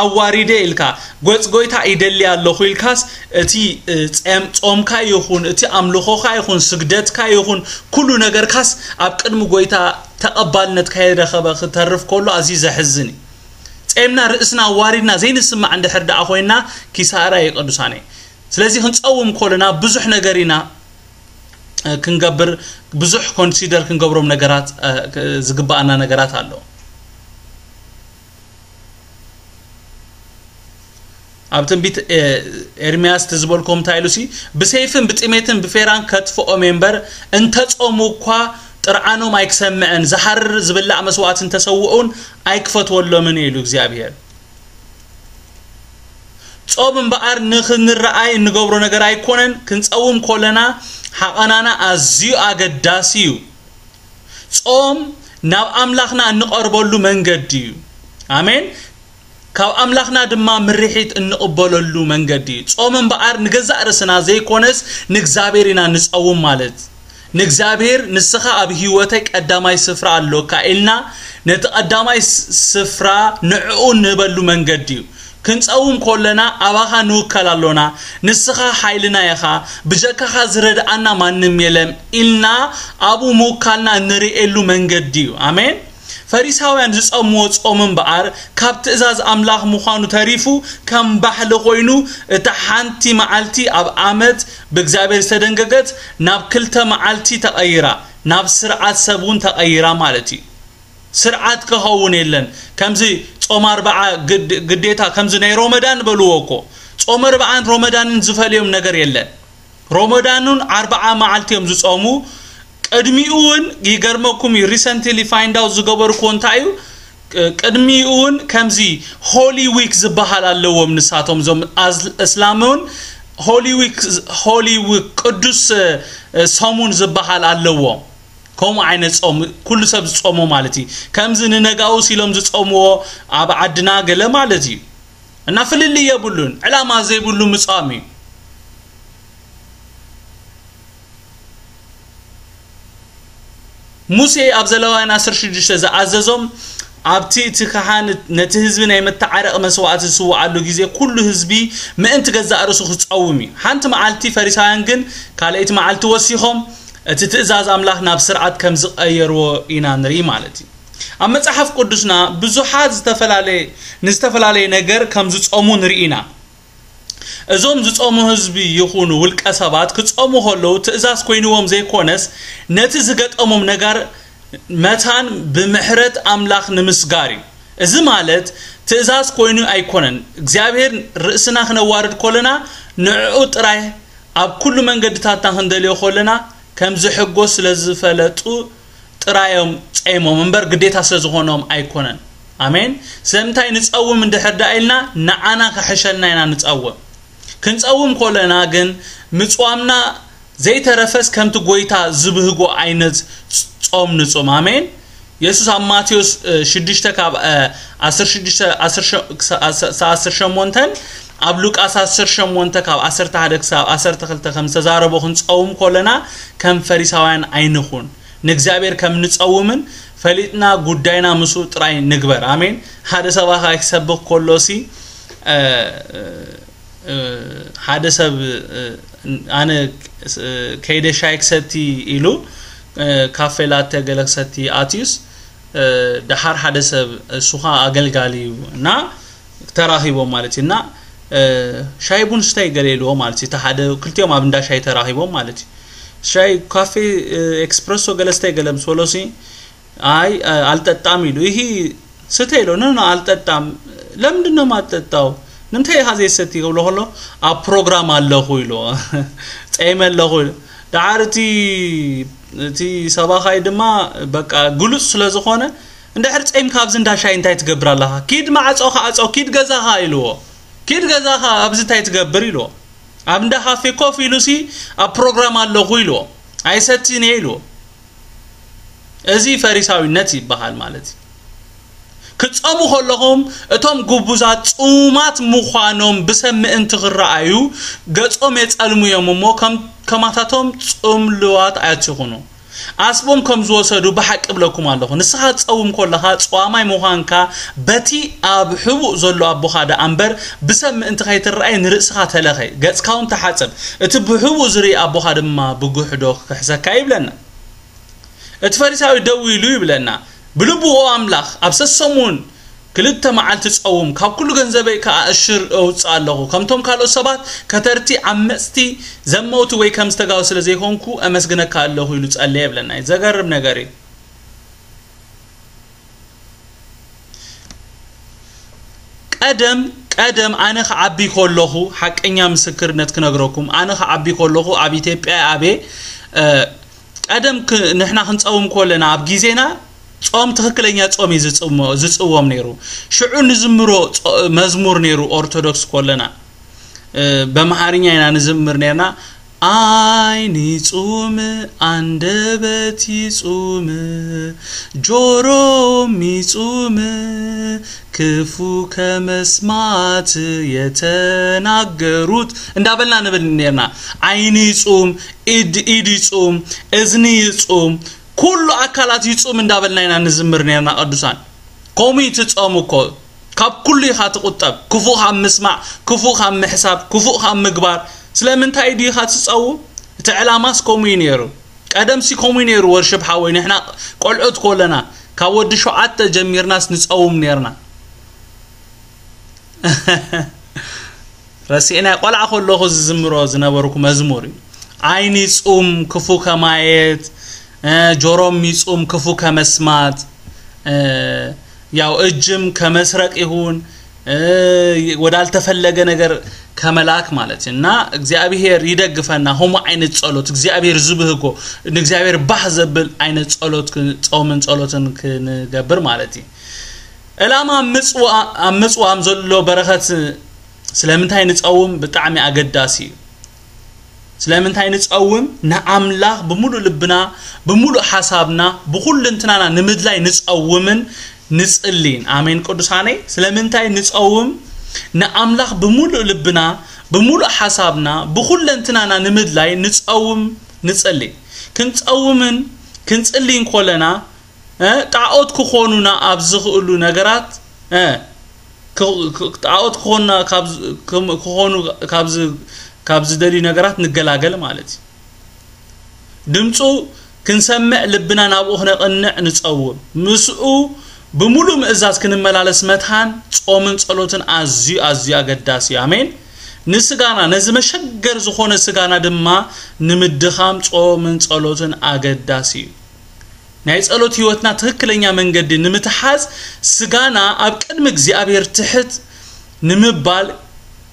ኣዋሪደ ኢልካ፣ ገጽ ጎይታ ይደሊ ኣለኹ ኢልካስ፣ እቲ፣ እ፣ ጸም-፣ ጾምካ ይኹን፣ እቲ ኣምልኾኻ ይኹን፣ ስግደትካ ይኹን፣ ኩሉ ነገርካስ ኣብ ቅድሚ ጎይታ ተቐባልነት ከይረኸበ ክተርፍ ከሎ ኣዝዩ ዘሕዝን እዩ። ጼምና ርእስና ኣዋሪድና ዘይንስማዕ እንድሕር ደኣ ኮይንና ኪሳራ እዩ ቅዱሳነይ። ስለዚ ክንጸውም ከለና ብዙሕ ነገር ኢና፣ እ፣ ክንገብር፣ ብዙሕ ኮንሲደር ክንገብሮም ነገራት፣ እ፣ ክ-፣ ዝግባኣና ነገራት ኣሎ። ኣብ ትንቢት፣ እ፣ ኤርምያስ እቲ ዝበልኩም እንታይ ኢሉ ሲ፣ "ብሰይፍን ብጥሜትን ብፌራን ከጥፍኦም እየ እምበር፣ እንተጾሙ እኳ ጥርዓኖም ኣይክሰምዕን፣ ዝሓርር ዝብላዕ መስዋዕቲ እንተሰውኡን ኣይክፈትወሎምን እየ" ኢሉ እግዚኣብሔር። ጾም እምበኣር ንኽንረኣይ እንገብሮ ነገር ኣይኮነን። ክንጸውም ከለና ሓቐናና ኣዝዩ ኣገዳሲ እዩ። ጾም ናብ ኣምላኽና እንቐርበሉ መንገዲ እዩ። ኣሜን። ካብ ኣምላኽና ድማ ምርሒት እንቕበለሉ መንገዲ እዩ። ጾም እምበኣር ንገዛእ ርእስና ዘይኮነስ ንእግዚኣብሔር ኢና ንጸውም ማለት። ንእግዚኣብሔር፣ "ንስኻ ኣብ ህይወተይ ቀዳማይ ስፍራ ኣሎካ" ኢልና ነቲ ቀዳማይ ስ-፣ ስፍራ ንዕኡ ንህበሉ መንገዲ እዩ። ክንጸውም ከለና ኣባኻ ንውከል ኣሎና፣ ንስኻ ሓይልና ኢኻ፣ ብጀካኻ ዝረድኣና ማንም የለን ኢልና ኣብኡ ምውካልና እንርእየሉ መንገዲ እዩ። ኣሜን። ፈሪሳውያን ዝጸምዎ ጾም እምበኣር ካብ ትእዛዝ ኣምላኽ ምዃኑ ተሪፉ ከም ባህሊ ኮይኑ እታ ሓንቲ መዓልቲ ኣብ ዓመት ብእግዚኣብሔር ዝተደንገገት ናብ ክልተ መዓልቲ ተቐይራ፣ ናብ ስርዓት ሰብ እውን ተቐይራ ማለት እዩ። ስርዓት ክኸውን የለን። ከምዚ ጾም ኣርብዓ ግድ-፣ ግዴታ ከምዚ ናይ ሮመዳን በልዎ እኮ። ጾም ኣርብዓን ሮመዳንን ዝፈልዮም ነገር የለን። ሮመዳኑን ኣርብዓ መዓልቲ እዮም ዝጾሙ። ቅድሚኡ እውን ይገርመኩም እዩ፣ recently find out ዝገበርኩዎ እንታይ እዩ፣ ቅ-፣ ቅድሚኡ እውን ከምዚ ሆሊ ዊክ ዝበሃል ኣለዎም። ንሳቶም እዞም ኣዝ-፣ እስላም እውን ሆሊ ዊክ፣ ሆሊ ዊክ ቅዱስ፣ እ፣ ሰሙን ዝበሃል ኣለዎም። ከምኡ ዓይነት ጾም ኩሉ ሰብ ዝጾሞ ማለት እዩ። ከምዚ ንነጋውስ ኢሎም ዝጾምዎ ኣብ ዓድና ገለ ማለት እዩ። እና ፍልልይ የብሉን፣ ዕላማ ዘይብሉ ምጻም እዩ። ሙሴ ኣብ ዘለዋውያን ዓሰርተ ሽዱሽተ ዝኣዘዞም፣ ኣብቲ እቲ ካህን ነቲ ህዝቢ ናይ መተዓረቒ መስዋእቲ ዝስውዓሉ ግዜ ኩሉ ህዝቢ ምእንቲ ገዛእ ርእሱ ክጸውም እዩ። ሓንቲ መዓልቲ ፈሪሳውያን ግን ካልኣይቲ መዓልቲ ወሲኾም እቲ ትእዛዝ ኣምላኽ ናብ ስርዓት ከም ዝቐየርዎ ኢና ንርኢ ማለት እዩ። ኣብ መጽሓፍ ቅዱስና ብዙሓት ዝተፈላለየ፣ ንዝተፈላለየ ነገር ከም ዝጾሙ ንርኢ ኢና። እዞም ዝጾሙ ህዝቢ ይኹኑ ውልቀ ሰባት ክጾሙ ከለዉ ትእዛዝ ኮይንዎም ዘይኮነስ ነቲ ዝገጠሞም ነጋር መታን ብምሕረት ኣምላኽ ንምስጋር እዩ። እዚ ማለት ትእዛዝ ኮይኑ ኣይኮነን። እግዚኣብሔር ርእስና ክነዋርድ ከለና ንዕኡ ጥራይ ኣብ ኩሉ መንገድታትና ክንደልዮ ከለና ከም ዝሕጎስ ስለ ዝፈለጡ ጥራዮም ጸይሞም እምበር ግዴታ ስለ ዝኾኖም ኣይኮነን። ኣሜን። ስለምንታይ ንጸውም እንድሕር ደኣ ኢልና ንዓና ክሕሸልና ኢና ንጸውም። ክንጸውም ከለና ግን ምጽዋምና ዘይተረፈስ ከምቲ ጎይታ ዝብህጎ ዓይነት ጾም ንጹም። ኣሜን። የሱስ ኣብ ማቴዎስ፣ እ፣ ሽዱሽተ ካብ፣ እ፣ ዓሰርተ ሽዱሽተ፣ ዓሰርተ ሸ-፣ ክሳ-፣ ዓሰርተ ሸሞንተን ኣብ ሉቃስ ዓሰርተ ሸሞንተ ካብ ዓሰርተ ሓደ ክሳብ ዓሰርተ ክልተ ከም ዝተዛረቦ ክንጸውም ከለና ከም ፈሪሳውያን ኣይንኹን። ንእግዚኣብሔር ከም ንጸውምን ፈሊጥና ጉዳይና ምስኡ ጥራይ ንግበር። ኣሜን። ሓደ ሰባኻይ ክሰብኽ ከሎሲ፣ እ፣ እ፣ ሓደ ሰብ፣ እ፣ ኣነ፣ እ፣ ከይደ ሻይ ክሰቲ ኢሉ፣ እ፣ ካፌ ላተ ገለ ክሰቲ ኣትዩስ፣ እ፣ ደሓር ሓደ ሰብ እሱ ኸኣ ኣገልጋሊ እዩ እና ተራኺቦም ማለት እዩ እና፣ እ፣ ሻይ ቡን ስታይ ገለ ኢልዎ ማለት እዩ። እቲ ሓደ ክልቲኦም ኣብ እንዳ ሻይ ተራኺቦም ማለት እዩ። ሻይ ካፌ፣ እ፣ ኤክስፕረሶ ገለ ስታይ ገለ ምስ በሎሲ፣ "ኣይ፣ እ፣ ኣልጠጣም" ኢሉ። "ይሂ ስተ" ኢሎ። "ኖ፣ ኖ፣ ኣልጠጣም።" "ለምንድን ነው የማትጠጣው? ንምንታይ ኢኻ ዘይሰቲ?" ክብሎ ከሎ፣ "ኣብ ፕሮግራም ኣለኹ" ኢልዎ። "ጸይመ ኣለኹ" ኢሉ። ደሓር እቲ፣ እቲ ሰባኻይ ድማ በቃ ግሉጽ ስለ ዝኾነ፣ "እንድሕር ጸይምካ ኣብዚ እንዳ ሻሂ እንታይ ትገብር ኣለኻ? ኪድ ማዕጾኻ ዕጾ፣ ኪድ ገዛኻ" ኢልዎ። "ኪድ ገዛኻ፣ ኣብዚ እንታይ ትገብር?" ኢልዎ። "ኣብ እንዳ ካፌ ኮፍ ኢሉሲ ኣብ ፕሮግራም ኣለኹ" ኢልዎ። "ኣይሰትን እየ" ኢልዎ። እዚ ፈሪሳዊነት ይበሃል ማለት እዩ። ክትጸሙ ከለኹም እቶም ግቡዛት ጽሙማት ምዃኖም ብሰብ ምእንቲ ክረኣዩ ገጾም የጸልሙ እዮም እሞ ከም፣ ከማታቶም ጽምሉዋት ኣይትኹኑ። ኣስቦም ከም ዝወሰዱ ብሓቂ እብለኩም ኣለኹ። ንስኻ ትጸውም ከለኻ ጸዋማይ ምዃንካ በቲ ኣብ ሕቡእ ዘሎ ኣቦኻ ደኣ እምበር ብሰብ ምእንቲ ከይትረኣይ ንርእስኻ ተለኸ፣ ገጽካ እውን ተሓጸብ። እቲ ብሕቡእ ዝርኢ ኣቦኻ ድማ ብጉሕዶ ክክሕሰካ ይብለና። እቲ ፈሪሳዊ ደው ኢሉ ይብለና፣ ብልቡ "ኦ ኣምላኽ፣ ኣብ ሰሰሙን ክልተ መዓልቲ ጸውም፣ ካብ ኩሉ ገንዘበይ ከኣ እሽር እውጽእ ኣለኹ። ከምቶም ካልኦት ሰባት ከተርቲ፣ ዓመጽቲ፣ ዘመውቲ ወይ ከም ዝተጋው ስለ ዘይኮንኩ፣ ኣመስግነካ ኣለኹ" ኢሉ ጸለየ ይብለና እዩ። ዘገርም ነገር እዩ። ቀደም፣ ቀደም ኣነ ክዓቢ ከለኹ፣ ሓቀኛ ምስክርነት ክነግረኩም፣ ኣነ ክዓቢ ከለኹ ኣብ ኢትዮጵያ ኣቤ፣ እ፣ ቀደም ክ-፣ ንሕና ክንጸውም ከለና ኣብ ግዜና ጾም፣ ትኽክለኛ ጾም እዩ ዝጽሞ-፣ ዝጽወም ነይሩ። ሽዑ ንዝምሮ ጾ-፣ መዝሙር ነይሩ ኦርቶዶክስ ከለና። እ፣ በምሓርኛ ኢና ንዝምር ነርና። ዓይኒ ጹም፣ ኣንደበት ይጹም፣ ጆሮም ይጹም፣ ክፉ ከመስማት የተናገሩት እንዳበልና ንብል ነርና። ዓይኒ ይጹም፣ ኢድ፣ ኢድ ይጹም፣ እዝኒ ይጹም፣ ኩሉ ኣካላት ይጹም እንዳበልና ኢና ንዝምር ነርና ቅዱሳን። ከምኡ እዩ እቲ ጾም እኮ። ካብ ኩሉ ኢኻ ትቑጠብ። ክፉእ ካብ ምስማዕ፣ ክፉእ ካብ ምሕሳብ፣ ክፉእ ካብ ምግባር። ስለምንታይ ድዩ ኢኻ ትጸውም? እቲ ዕላማስ ከምኡ እዩ ነይሩ። ቀደምሲ ከምኡ እዩ ነይሩ ወርሽብ ሓወይ። ንሕና ቆልዑት ኮለና ካብ ወዲ ሸውዓተ ጀሚርናስ ንጸውም ነይርና። ረሲዕና ቆልዓ ከለኹ ዝዝምሮ ዝነበርኩ መዝሙር እዩ። ዓይኒ ጹም ክፉ ከማየት፣ እ፣ ጆሮም ይጹም ክፉ ከመስማት፣ እ፣ ያው እጅም ከመስረቅ ይሁን፣ እ፣ ወዳልተፈለገ ነገር ከመላክ ማለት እዩ። እና እግዚኣብሔር ይደግፈና። ሆሞ ዓይነት ጸሎት እግዚኣብሔር ዝብህጎ፣ ንእግዚኣብሔር ባህ ዘብል ዓይነት ጸሎት ክ-፣ ጾምን ጸሎትን ክንገብር ማለት እዩ። ዕላማ ኣብ ምጽዋ-፣ ኣብ ምጽዋም ዘሎ በረኸት ስለምንታይ ንጸውም ብጣዕሚ ኣገዳሲ እዩ። ስለምንታይ ንጸውም? ንኣምላኽ ብምሉእ ልብና፣ ብምሉእ ሓሳብና፣ ብኹልንትናና ንምድላይ ንጸውምን ንጽልይን። ኣሜን ቅዱሳነይ። ስለምንታይ ንጸውም? ንኣምላኽ ብምሉእ ልብና፣ ብምሉእ ሓሳብና፣ ብኹለንትናና ንምድላይ ንጸውም ንጽልይ። ክንጸውምን ክንጽልይን ኮለና፣ እ፣ ጣዖት ክኾኑና ኣብ ዝኽእሉ ነገራት፣ እ፣ ክ-፣ ክ-፣ ጣዖት ክኾኑና ካብ ዝ-፣ ክም-፣ ክኾኑ ካብ ዝ-፣ ካብ ዝደልዩ ነገራት ንገላገል ማለት እዩ። ድምፁ ክንሰምዕ ልብና ናብኡ ክነቕንዕ ንጸውም። ምስኡ ብምሉእ ምእዛዝ ክንመላለስ መትሓን ጾምን ጸሎትን ኣዝዩ፣ ኣዝዩ ኣገዳሲ እዩ። ኣሜን። ንስጋና፣ ነዚ መሸገር ዝኾነ ስጋና ድማ ንምድኻም ጾምን ጸሎትን ኣገዳሲ እዩ። ናይ ጸሎት ህይወትና ትኽክለኛ መንገዲ ንምትሓዝ ስጋና ኣብ ቅድሚ እግዚኣብሔር ትሕት ንምባል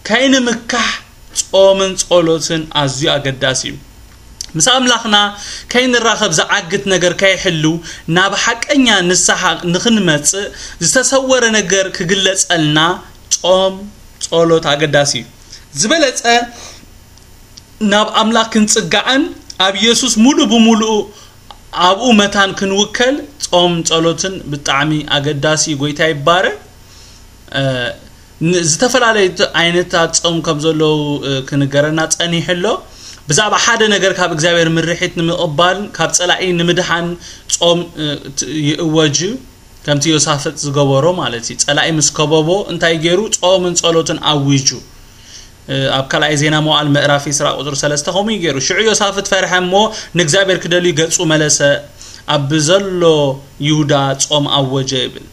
ከይንምካሕ ጾምን ጸሎትን ኣዝዩ ኣገዳሲ እዩ። ምስ ኣምላኽና ከይንራኸብ ዝዓግት ነገር ከይሕሉ ናብ ሓቀኛ ንስሓ ንኽንመጽእ ዝተሰወረ ነገር ክግለጸልና ጾም ጸሎት ኣገዳሲ እዩ። ዝበለጸ ናብ ኣምላኽ ክንጽጋዕን ኣብ ኢየሱስ ሙሉ ብምሉኡ ኣብኡ መታን ክንውከል ጾም ጸሎትን ብጣዕሚ ኣገዳሲ እዩ። ጎይታ ይባረ። እ፣ ን-፣ ዝተፈላለዩ ት-፣ ዓይነታት ጾም ከም ዘለዉ፣ እ፣ ክንገረና ጸኒሑ ኣሎ። ብዛዕባ ሓደ ነገር ካብ እግዚኣብሔር ምርሒት ንምቕባል ካብ ጸላኢ ንምድሓን ጾም፣ እ፣ ት-፣ ይእወጅ እዩ። ከምቲ ዮሳፍጥ ዝገበሮ ማለት እዩ። ጸላኢ ምስ ከበቦ እንታይ ገይሩ? ጾምን ጸሎትን ኣዊጁ። እ፣ ኣብ ካልኣይ ዜና መዋዕል ምዕራፍ ዕስራ ቁጽሪ ሰለስተ ከምኡ እዩ ገይሩ። ሽዑ ዮሳፍጥ ፈርሐ እሞ ንእግዚኣብሔር ክደልዩ ገጹ መለሰ። ኣብ ብዘሎ ይሁዳ ጾም ኣወጀ ይብል።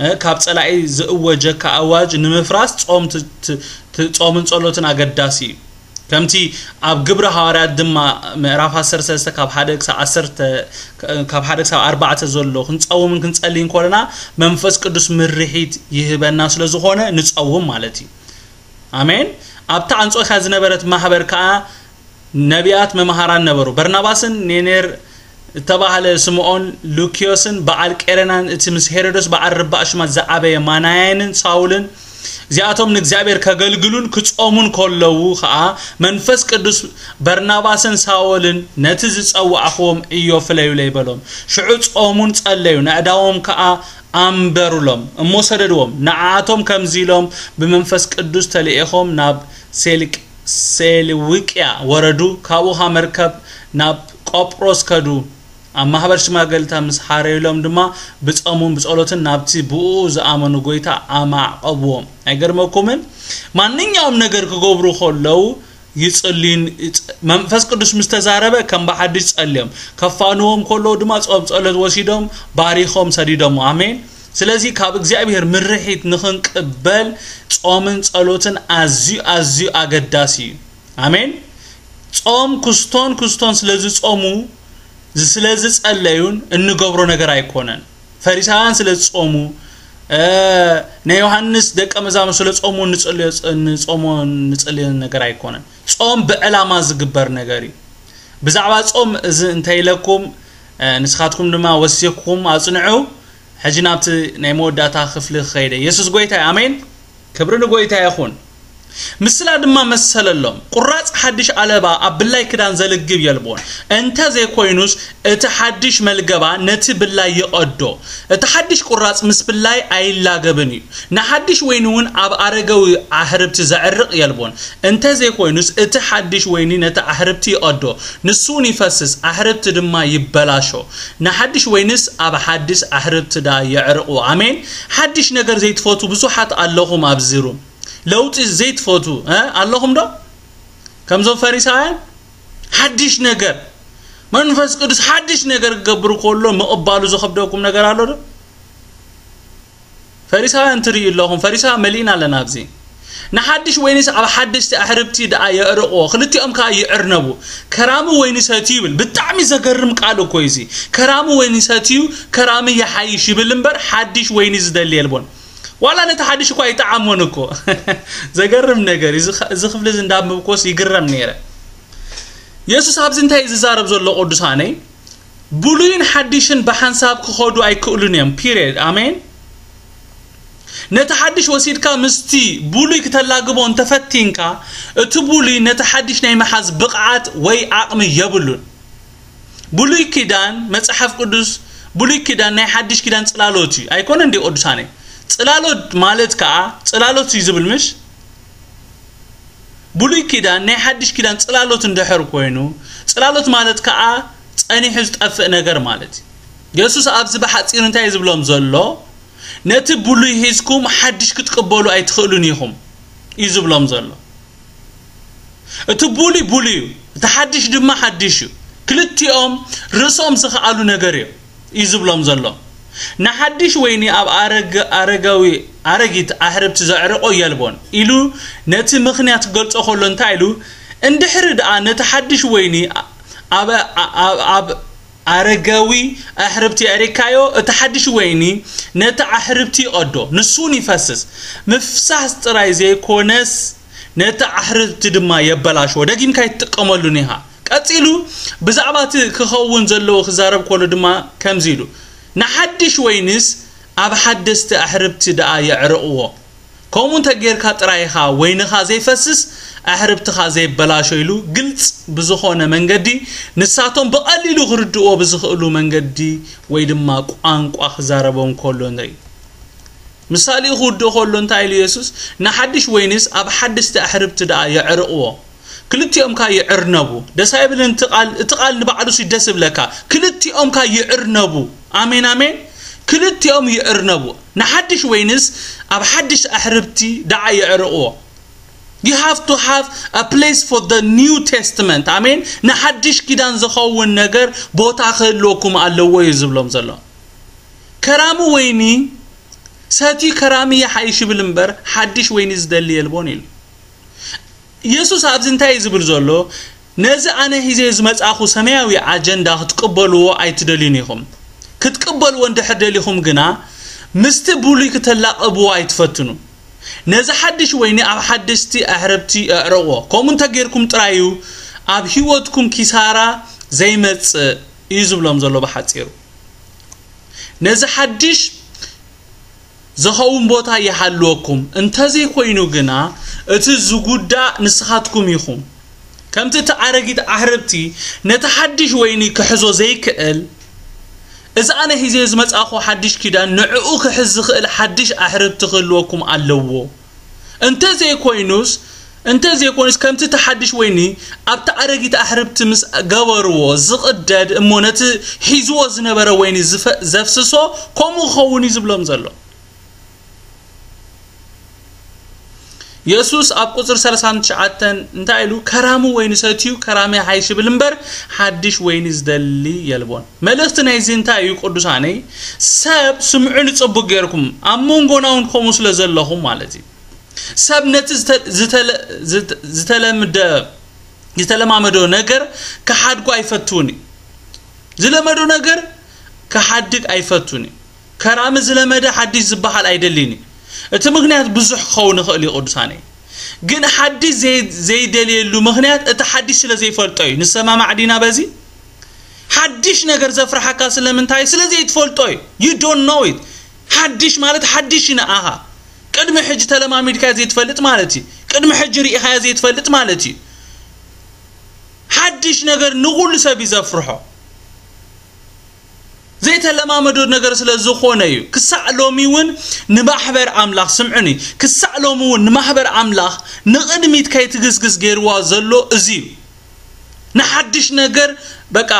እ፣ ካብ ጸላኢ ዝእወጀካ ኣዋጅ ንምፍራስ ጾም ት-፣ ት-፣ ት-፣ ጾምን ጸሎትን ኣገዳሲ እዩ። ከምቲ ኣብ ግብሪ ሃዋርያት ድማ ምዕራፍ ዓሰርተ ሰለስተ ካብ ሓደ ክሳብ ዓሰርተ፣ ካብ ሓደ ክሳብ ኣርባዕተ ዘሎ ክንጸውምን ክንጸልይን ከለና መንፈስ ቅዱስ ምርሒት ይህበና ስለ ዝኾነ ንጸውም ማለት እዩ። ኣሜን። ኣብታ ኣንጾኪያ ዝነበረት ማህበር ከኣ ነቢያት መምሃራን ነበሩ። በርናባስን ኔኔር እተባህለ ስምዖን ሉክዮስን በዓል ቄሬናን እቲ ምስ ሄሮዶስ በዓል ርባእ ሽማት ዝዓበየ ማናያንን ሳውልን እዚኣቶም ንእግዚኣብሔር ከገልግሉን ክጾሙን ከለዉ ኸኣ መንፈስ ቅዱስ በርናባስን ሳውልን ነቲ ዝጸዋዕኽዎም ዕዮ ፍለዩለይ በሎም። ሽዑ ጾሙን ጸለዩ፣ ነዕዳዎም ከኣ ኣንበሩሎም እሞ ሰደድዎም። ንዓኣቶም ከምዚ ኢሎም ብመንፈስ ቅዱስ ተልኢኾም ናብ ሴልቅ-፣ ሴልውቅያ ወረዱ። ካብኡ ኸኣ መርከብ ናብ ቆጵሮስ ከዱ። ኣብ ማህበር ሽማግለታት ምስ ሓረዩሎም ድማ ብጾሙን ብጸሎትን ናብቲ ብኡ ዝኣመኑ ጎይታ ኣማዕቐብዎም። ኣይገርመኩምን? ማንኛውም ነገር ክገብሩ ከለዉ ይጽልዩን፣ ይጽ-፣ መንፈስ ቅዱስ ምስ ተዛረበ ከም ብሓድሽ ጸልዮም። ከፋንዎም ከለዉ ድማ ጾም ጸሎት ወሲዶም ባሪኾም ሰዲዶሞ። ኣሜን። ስለዚ ካብ እግዚኣብሔር ምርሒት ንኽንቅበል ጾምን ጸሎትን ኣዝዩ፣ ኣዝዩ ኣገዳሲ እዩ። ኣሜን። ጾም ክስቶን ክስቶን ስለ ዝጾሙ፣ ስለ ዝጸለዩን እንገብሮ ነገር ኣይኮነን። ፈሪሳውያን ስለ ዝጾሙ፣ እ፣ ናይ ዮሃንስ ደቀ መዛሙርት ስለ ጾሙ እንጽልዮ፣ እንጾሞ፣ እንጽልዮ ነገር ኣይኮነን። ጾም ብዕላማ ዝግበር ነገር እዩ። ብዛዕባ ጾም እዚ እንተ ኢለኩም፣ እ፣ ንስኻትኩም ድማ ወሲኽኩም ኣጽንዑ። ሕጂ ናብቲ ናይ መወዳእታ ክፍሊ ክኸይደ። የሱስ ጎይታ እዩ። ኣሜን። ክብሪ ንጎይታ ይኹን። ምስላ ድማ መሰለሎም። ቁራጽ ሓድሽ ኣለባ ኣብ ብላይ ክዳን ዘልግብ የልቦን። እንተ ዘይኮይኑስ እቲ ሓድሽ መልገባ ነቲ ብላይ ይቐዶ። እቲ ሓድሽ ቁራጽ ምስ ብላይ ኣይላገብን እዩ። ንሓድሽ ወይኒ እውን ኣብ ኣረጋዊ ኣሕርብቲ ዘዕርቕ የልቦን። እንተ ዘይኮይኑስ እቲ ሓድሽ ወይኒ ነቲ ኣሕርብቲ ይቐዶ። ንሱ እውን ይፈስስ፣ ኣሕርብቲ ድማ ይበላሾ። ንሓድሽ ወይንስ ኣብ ሓድሽ ኣሕርብቲ ደኣ የዕርቕዎ። ኣሜን። ሓድሽ ነገር ዘይትፈቱ ብዙሓት ኣለኹም ኣብዚ ሩም። ለውጢ ዘይትፈቱ፣ እ፣ ኣለኹም ዶ? ከምዞም ፈሪሳውያን ሓድሽ ነገር፣ መንፈስ ቅዱስ ሓድሽ ነገር ክገብር ከሎ ምቕባሉ ዝኸብደኩም ነገር ኣሎ ዶ? ፈሪሳውያን ትርእዩ ኣለኹም። ፈሪሳውያን መሊእና ኣለና ኣብዚ። ንሓድሽ ወይንስ ኣብ ሓደሽቲ ኣሕርብቲ ደኣ የዕርቕዎ፣ ክልቲኦም ከኣ ይዕርነቡ። ከራሚ ወይኒ ሰትዩ ይብል። ብጣዕሚ ዘገርም ቃል እኮ እዩ እዚ። ከራሚ ወይኒ ሰትዩ፣ ከራሚ ይሓይሽ ይብል እምበር፣ ሓድሽ ወይኒ ዝደሊ የልቦን። ዋላ ነቲ ሓድሽ እኳ ይጠዓሞን እኮ። ዘገርም ነገር እዩ። እዚ ኸ-፣ እዚ ክፍሊ እዚ እንዳንበብኩስ ይግረም ነይረ። የሱስ ኣብዚ እንታይ እዩ ዝዛረብ ዘሎ ቅዱሳነይ? ብሉይን ሓድሽን ብሓንሳብ ክኸዱ ኣይክእሉን እዮም። ፒሪየድ። ኣሜን። ነቲ ሓድሽ ወሲድካ ምስቲ ብሉይ ክተላግቦ እንተፈቲንካ፣ እቲ ብሉይ ነቲ ሓድሽ ናይ ምሓዝ ብቕዓት ወይ ዓቕሚ የብሉን። ብሉይ ኪዳን መጽሓፍ ቅዱስ፣ ብሉይ ኪዳን ናይ ሓድሽ ኪዳን ጽላሎት እዩ። ኣይኮነን ድዩ ቅዱሳነይ? ጽላሎት ማለት ከኣ፣ ጽላሎት እዩ ዝብል ምሽ? ብሉይ ኪዳን ናይ ሓድሽ ኪዳን ጽላሎት እንድሕር ኮይኑ፣ ጽላሎት ማለት ከኣ ጸኒሑ ዝጠፍእ ነገር ማለት እዩ። የሱስ ኣብዚ ብሓጺሩ እንታይ እዩ ዝብሎም ዘሎ? ነቲ ብሉይ ሒዝኩም ሓድሽ ክትቅበሉ ኣይትኽእሉን ኢኹም እዩ ዝብሎም ዘሎ። እቲ ብሉይ ብሉይ እዩ፣ እቲ ሓድሽ ድማ ሓድሽ እዩ። ክልቲኦም ርእሶም ዝኸኣሉ ነገር እዮም እዩ ዝብሎም ዘሎ። ንሓድሽ ወይኒ ኣብ ኣረግ-፣ ኣረጋዊ፣ ኣረጊት ኣሕርብቲ ዘዕርቆ የልቦን ኢሉ ነቲ ምኽንያት ክገልጾ ከሎ እንታይ ኢሉ? እንድሕሪ ደኣ ነቲ ሓድሽ ወይኒ ኣብ፣ ኣብ፣ ኣብ ኣረጋዊ ኣሕርብቲ ኣዕሪካዮ፣ እቲ ሓድሽ ወይኒ ነቲ ኣሕርብቲ ይቐዶ፣ ንሱ እውን ይፈስስ። ምፍሳስ ጥራይ ዘይኮነስ ነቲ ኣሕርብቲ ድማ የበላሽዎ። ደጊምካ ኣይትጥቀመሉን ኢኻ። ቀጺሉ ብዛዕባ እቲ ክኸውን ዘለዎ ክዛረብ ከሎ ድማ ከምዚ ኢሉ፣ ንሓድሽ ወይንስ ኣብ ሓደስቲ ኣሕርብቲ ደኣ የዕርቕዎ? ከምኡ እንተ ጌርካ ጥራይ ኢኻ ወይንኻ ዘይፈስስ፣ ኣሕርብትኻ ዘይበላሾ ኢሉ ግልጽ ብዝኾነ መንገዲ፣ ንሳቶም ብቐሊሉ ክርድእዎ ብዝኽእሉ መንገዲ ወይ ድማ ቋንቋ ክዛረቦም ከሎ ንርኢ። ምሳሌኡ ክውድእ ከሎ እንታይ ኢሉ የሱስ? ንሓድሽ ወይንስ ኣብ ሓደስቲ ኣሕርብቲ ደኣ የዕርቕዎ? ክልቲኦም ከኣ ይዕርነቡ። ደስ ኣይብልን? እቲ ቃል፣ እቲ ቃል ንባዕሉስ ደስ ይብለካ። ክልቲኦም ከኣ ይዕርነቡ። ኣሜን፣ ኣሜን። ክልቲኦም ይዕርነቡ። ንሓድሽ ወይንስ ኣብ ሓድሽ ኣሕርብቲ ደኣ የዕርቕዎ? You have to have a place for the New Testament. ኣሜን። ንሓድሽ ኪዳን ዝኸውን ነገር ቦታ ክህልወኩም ኣለዎ እዩ ዝብሎም ዘሎ። ከራሚ ወይኒ ሰትዩ ከራሚ ይሓይሽ ይብል እምበር፣ ሓድሽ ወይኒ ዝደሊ የልቦን ኢሉ። የሱስ ኣብዚ እንታይ እዩ ዝብል ዘሎ? ነዚ ኣነ ሒዘዮ ዝመጻእኩ ሰማያዊ ኣጀንዳ ክትቅበልዎ ኣይትደልዩን ኢኹም። ክትቅበልዎ እንድሕር ደሊኹም ግና፣ ምስቲ ብሉይ ክተላቐብዎ ኣይትፈትኑ። ነዚ ሓድሽ ወይኒ ኣብ ሓደስቲ ኣሕርብቲ ኣዕረቕዎ። ከምኡ እንተ ጌርኩም ጥራይ እዩ ኣብ ህይወትኩም ኪሳራ ዘይመጽእ እዩ ዝብሎም ዘሎ ብሓጺሩ። ነዚ ሓድሽ ዝኸውን ቦታ ይሃልወኩም፣ እንተዘይኮይኑ ግና እቲ ዝጉዳእ ንስኻትኩም ኢኹም። ከምቲ እቲ ኣረጊት ኣሕርብቲ ነቲ ሓድሽ ወይኒ ክሕዞ ዘይክእል፣ እዚ ኣነ ሒዘዮ ዝመጻእኹ ሓድሽ ኪዳን ንዕኡ ክሕዝ ዝኽእል ሓድሽ ኣሕርብቲ ክህልወኩም ኣለዎ። እንተዘይኮይኑስ፣ እንተዘይኮይኑስ ከምቲ እቲ ሓድሽ ወይኒ ኣብቲ ኣረጊት ኣሕርብቲ ምስ ገበርዎ ዝቕደድ እሞ ነቲ ሒዝዎ ዝነበረ ወይኒ ዝፈ-፣ ዘፍስሶ፣ ከምኡ ክኸውን እዩ ዝብሎም ዘሎ። የሱስ ኣብ ቁጽሪ ሰላሳን ትሽዓተን እንታይ ኢሉ? ከራሚ ወይኒ ሰትዩ ከራሚ ይሓይሽ ይብል እምበር፣ ሓድሽ ወይኒ ዝደሊ የልቦን። መልእኽቲ ናይዚ እንታይ እዩ ቅዱሳነይ? ሰብ ስምዑኒ ጽቡቕ ጌርኩም፣ ኣብ መንጎና እውን ከምኡ ስለ ዘለኹም ማለት እዩ። ሰብ ነቲ ዝተ-፣ ዝተለ-፣ ዝተ-፣ ዝተለምደ-፣ ዝተለማመዶ ነገር ክሓድጎ ኣይፈትውን እዩ። ዝለመዶ ነገር ክሓድግ ኣይፈትውን እዩ። ከራሚ ዝለመደ ሓድሽ ዝበሃል ኣይደልን እዩ። እቲ ምኽንያት ብዙሕ ክኸውን ይኽእል እዩ ቅዱሳነይ። ግን ሓድሽ ዘይ-፣ ዘይደልየሉ ምኽንያት እቲ ሓድሽ ስለ ዘይፈልጦ እዩ። ንሰማማዕ ዲና በዚ? ሓድሽ ነገር ዘፍርሓካ ስለምንታይ? ስለ ዘይትፈልጦ እዩ። You don't know it። ሓድሽ ማለት ሓድሽ እዩ ንኣኻ። ቅድሚ ሕጂ ተለማሚድካ ዘይትፈልጥ ማለት እዩ። ቅድሚ ሕጂ ርኢኻዮ ዘይትፈልጥ ማለት እዩ። ሓድሽ ነገር ንኹሉ ሰብ እዩ ዘፍርሖ። ዘይተለማመዶ ነገር ስለ ዝኾነ እዩ። ክሳዕ ሎሚ እውን ንማሕበር ኣምላኽ፣ ስምዑኒ፣ ክሳዕ ሎሚ እውን ንማሕበር ኣምላኽ ንቕድሚት ከይትግስግስ ገይርዋ ዘሎ እዚ እዩ። ንሓድሽ ነገር በቃ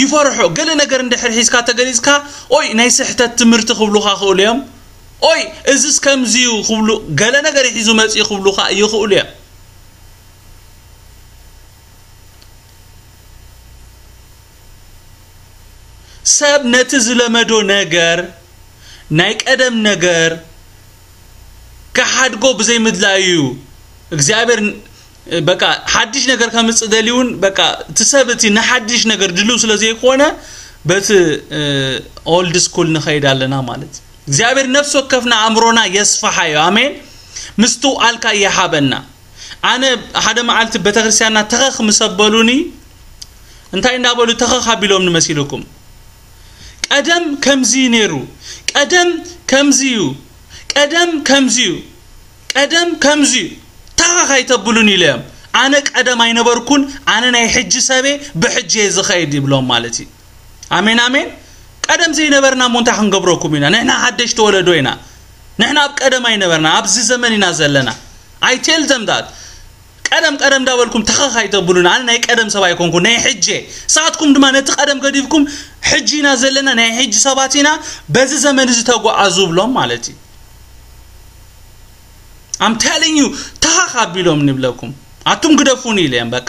ይፈርሖ። ገለ ነገር እንድሕር ሒዝካ ተገሊጽካ፣ ኦይ ናይ ስሕተት ትምህርቲ ክብሉኻ ክእሉ እዮም። ኦይ እዝስ ከምዚ እዩ ክብሉ፣ ገለ ነገር ሒዙ መጺኡ ክብሉኻ ይኽእሉ እዮም። ሰብ ነቲ ዝለመዶ ነገር፣ ናይ ቀደም ነገር ክሓድጎ ብዘይምድላዩ እዩ። እግዚኣብሔር ን-፣ በቃ ሓድሽ ነገር ከምጽእ ደልዩን፣ በቃ እቲ ሰብ እቲ ንሓድሽ ነገር ድልው ስለ ዘይኮነ በቲ ኦልድ ስኩል ንኸይድ ኣለና ማለት እዩ። እግዚኣብሔር ነፍሲ ወከፍና ኣእምሮና የስፋሓዮ። ኣሜን። ምስትውዓልካ ይሃበና። ኣነ ሓደ መዓልቲ ቤተክርስትያንና ተኸኽ ምስ ኣበሉኒ፣ እንታይ እንዳበሉ ተኸኽ ኣቢሎም ንመሲልኩም? ቀደም ከምዚ ነይሩ፣ ቀደም ከምዚ እዩ፣ ቀደም ከምዚ እዩ፣ ቀደም ከምዚ እዩ፣ ተኸኽ ኣይተብሉን ኢለ እዮም። ኣነ ቀደም ኣይነበርኩን፣ ኣነ ናይ ሕጂ ሰበ፣ ብሕጂ እየ ዝኸይድ ይብሎም ማለት እዩ። ኣሜን ኣሜን። ቀደም ዘይነበርና እሞ እንታይ ክንገብረኩም ኢና? ንሕና ሓደሽቲ ወለዶ ኢና። ንሕና ኣብ ቀደም ኣይነበርና፣ ኣብዚ ዘመን ኢና ዘለና። I tell them that። ቀደም ቀደም እንዳበልኩም ተኸኽ ኣይተብሉን። ኣነ ናይ ቀደም ሰብ ኣይኮንኩ፣ ናይ ሕጂ። ንስኻትኩም ድማ ነቲ ቀደም ገዲፍኩም፣ ሕጂ ኢና ዘለና፣ ናይ ሕጂ ሰባት ኢና፣ በዚ ዘመን እዚ ተጓዓዙ ብሎም ማለት እዩ። I'm telling you፣ ተኸኽ ኣቢሎም ንብለኩም። ኣቱም ግደፉኒ ኢለ እዮም በቃ።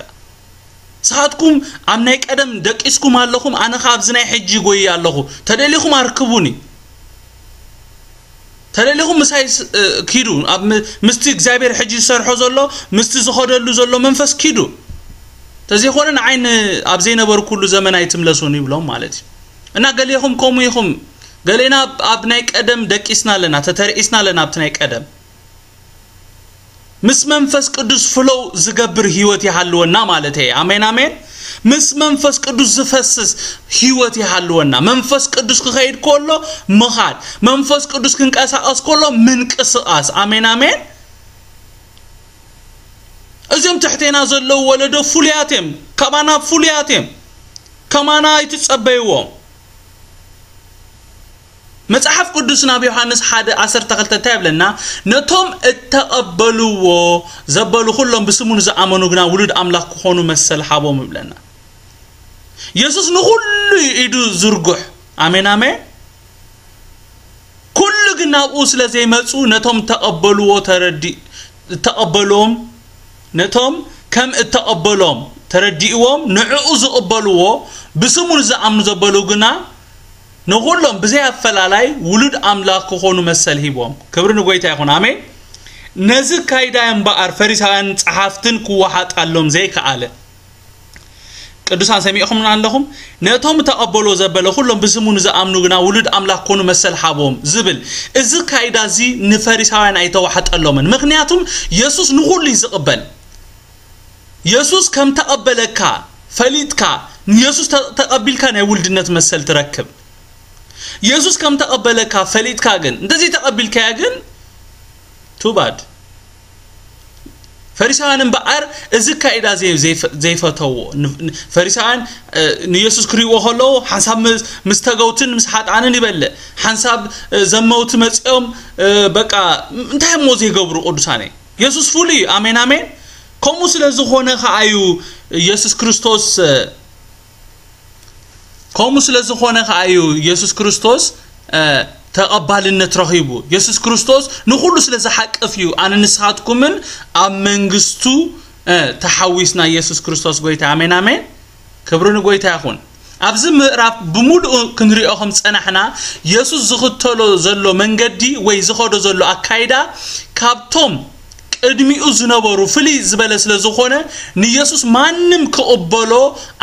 ንስኻትኩም ኣብ ናይ ቀደም ደቂስኩም ኣለኹም፣ ኣነ ኸኣ ኣብዚ ናይ ሕጂ ጎይ ኣለኹ። ተደሊኹም ኣርክቡኒ። ተደሊኹም ምሳይ ስ-፣ እ፣ ኪዱ። ኣብ ም-፣ ምስቲ እግዚኣብሔር ሕጂ ዝሰርሖ ዘሎ፣ ምስቲ ዝኸደሉ ዘሎ መንፈስ ኪዱ። ተዘይኮነ ንዓይ ን-፣ ኣብ ዘይነበርኩሉ ዘመን ኣይትምለሱን ይብሎም ማለት እዩ። እና ገሌኹም ከምኡ ኢኹም። ገሌና ኣብ፣ ኣብ ናይ ቀደም ደቂስና ኣለና፣ ተተርኢስና ኣለና ኣብቲ ናይ ቀደም። ምስ መንፈስ ቅዱስ ፍሎው ዝገብር ህይወት ይሃልወና ማለት እየ። ኣሜን፣ ኣሜን። ምስ መንፈስ ቅዱስ ዝፈስስ ህይወት ይሃልወና። መንፈስ ቅዱስ ክኸይድ ከሎ ምኻድ፣ መንፈስ ቅዱስ ክንቀሳቐስ ከሎ ምንቅስቓስ። ኣሜን፣ ኣሜን። እዚኦም ትሕቴና ዘለዉ ወለዶ ፍሉያት እዮም። ካባና ፍሉያት እዮም። ከማና ኣይትጸበይዎም። መጽሓፍ ቅዱስ ናብ ዮሃንስ ሓደ ዓሰርተ ክልተ እንታይ ይብለና? ነቶም እተቐበልዎ ዘበሉ ኩሎም ብስሙ ንዝኣመኑ ግና ውሉድ ኣምላኽ ክኾኑ መሰል ሃቦም ይብለና። የሱስ ንኹሉ እዩ ኢዱ ዝርጉሕ። ኣሜን፣ ኣሜን። ኩሉ ግን ናብኡ ስለ ዘይመጹ ነቶም ተቐበልዎ ተረዲ-፣ ተቐበሎም፣ ነቶም ከም እተቐበሎም ተረዲእዎም ንዕኡ ዝቕበልዎ ብስሙ ንዝኣምኑ ዘበሉ ግና ንኹሎም ብዘይ ኣፈላላይ ውሉድ ኣምላኽ ክኾኑ መሰል ሂቦም። ክብሪ ንጎይታ ይኹን። ኣሜን። ነዚ ካይዳ እምበኣር ፈሪሳውያን ጸሓፍትን ክወሓጣሎም ዘይከኣለ። ቅዱሳን ሰሚዕኹምና ኣለኹም? ነቶም ተቐበሎ ዘበለ ኩሎም ብስሙ ንዝኣምኑ ግና ውሉድ ኣምላኽ ኮኑ መሰል ሃቦም ዝብል እዚ ካይዳ እዚ ንፈሪሳውያን ኣይተዋሕጠሎምን። ምኽንያቱም የሱስ ንኹሉ እዩ ዝቕበል። የሱስ ከም ተቐበለካ ፈሊጥካ፣ ንየሱስ ተ-፣ ተቐቢልካ ናይ ውልድነት መሰል ትረክብ። የሱስ ከም ተቐበለካ ፈሊጥካ ግን፣ እንተዘይ ተቐቢልካያ ግን፣ too bad። ፈሪሳውያን እምበኣር እዚ ካይዳ ዘይ-፣ ዘይፈ-፣ ዘይፈተዎ። ን-፣ ን-፣ ፈሪሳውያን፣ እ፣ ንየሱስ ክሪእዎ ከለዉ፣ ሓንሳብ ምስ፣ ምስ ተገውትን ምስ ሓጥኣንን ይበልዕ። ሓንሳብ፣ እ፣ ዘመውቲ መጺኦም፣ እ፣ በቃ፣ እንታይ እሞ ዘይገብሩ ቅዱሳነይ? የሱስ ፍሉይ እዩ። ኣሜን፣ ኣሜን። ከምኡ ስለ ዝኾነ ከኣ እዩ የሱስ ክርስቶስ፣ እ፣ ከምኡ ስለ ዝኾነ ከኣ እዩ የሱስ ክርስቶስ፣ እ፣ ተቐባልነት ረኺቡ። የሱስ ክርስቶስ ንኹሉ ስለ ዝሓቅፍ እዩ ኣነ ንስኻትኩምን ኣብ መንግስቱ፣ እ፣ ተሓዊስና። የሱስ ክርስቶስ ጎይታ። ኣሜን፣ ኣሜን። ክብሪ ንጎይታ ይኹን። ኣብዚ ምዕራፍ ብምሉኡ ክንሪኦ ከም ዝጸናሕና፣ የሱስ ዝኽተሎ ዘሎ መንገዲ ወይ ዝኸዶ ዘሎ ኣካይዳ ካብቶም ቅድሚኡ ዝነበሩ ፍልይ ዝበለ ስለ ዝኾነ፣ ንየሱስ ማንም ክቕበሎ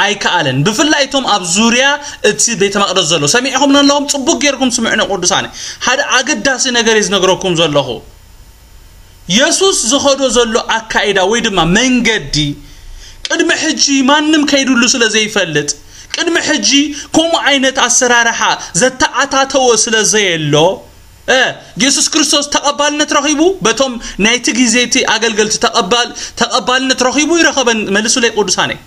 ኣይከኣለን። ብፍላይ እቶም ኣብ ዙርያ እቲ ቤተ መቕደስ ዘሎ። ሰሚዕኹም ኣለኹም፣ ጽቡቕ ጌርኩም ስምዑኒ ቅዱሳነ። ሓደ ኣገዳሲ ነገር እየ ዝነግረኩም ዘለኹ። የሱስ ዝኸዶ ዘሎ ኣካይዳ ወይ ድማ መንገዲ፣ ቅድሚ ሕጂ ማንም ከይድሉ ስለ ዘይፈልጥ፣ ቅድሚ ሕጂ ከምኡ ዓይነት ኣሰራርሓ ዘተኣታተወ ስለ ዘየሎ፣ እ፣ የሱስ ክርስቶስ ተቐባልነት ረኺቡ፣ በቶም ናይቲ ግዜ እቲ ኣገልገልቲ ተቐባል-፣ ተቐባልነት ረኺቡ ይረኸበን? መልሱለይ ቅዱሳነይ።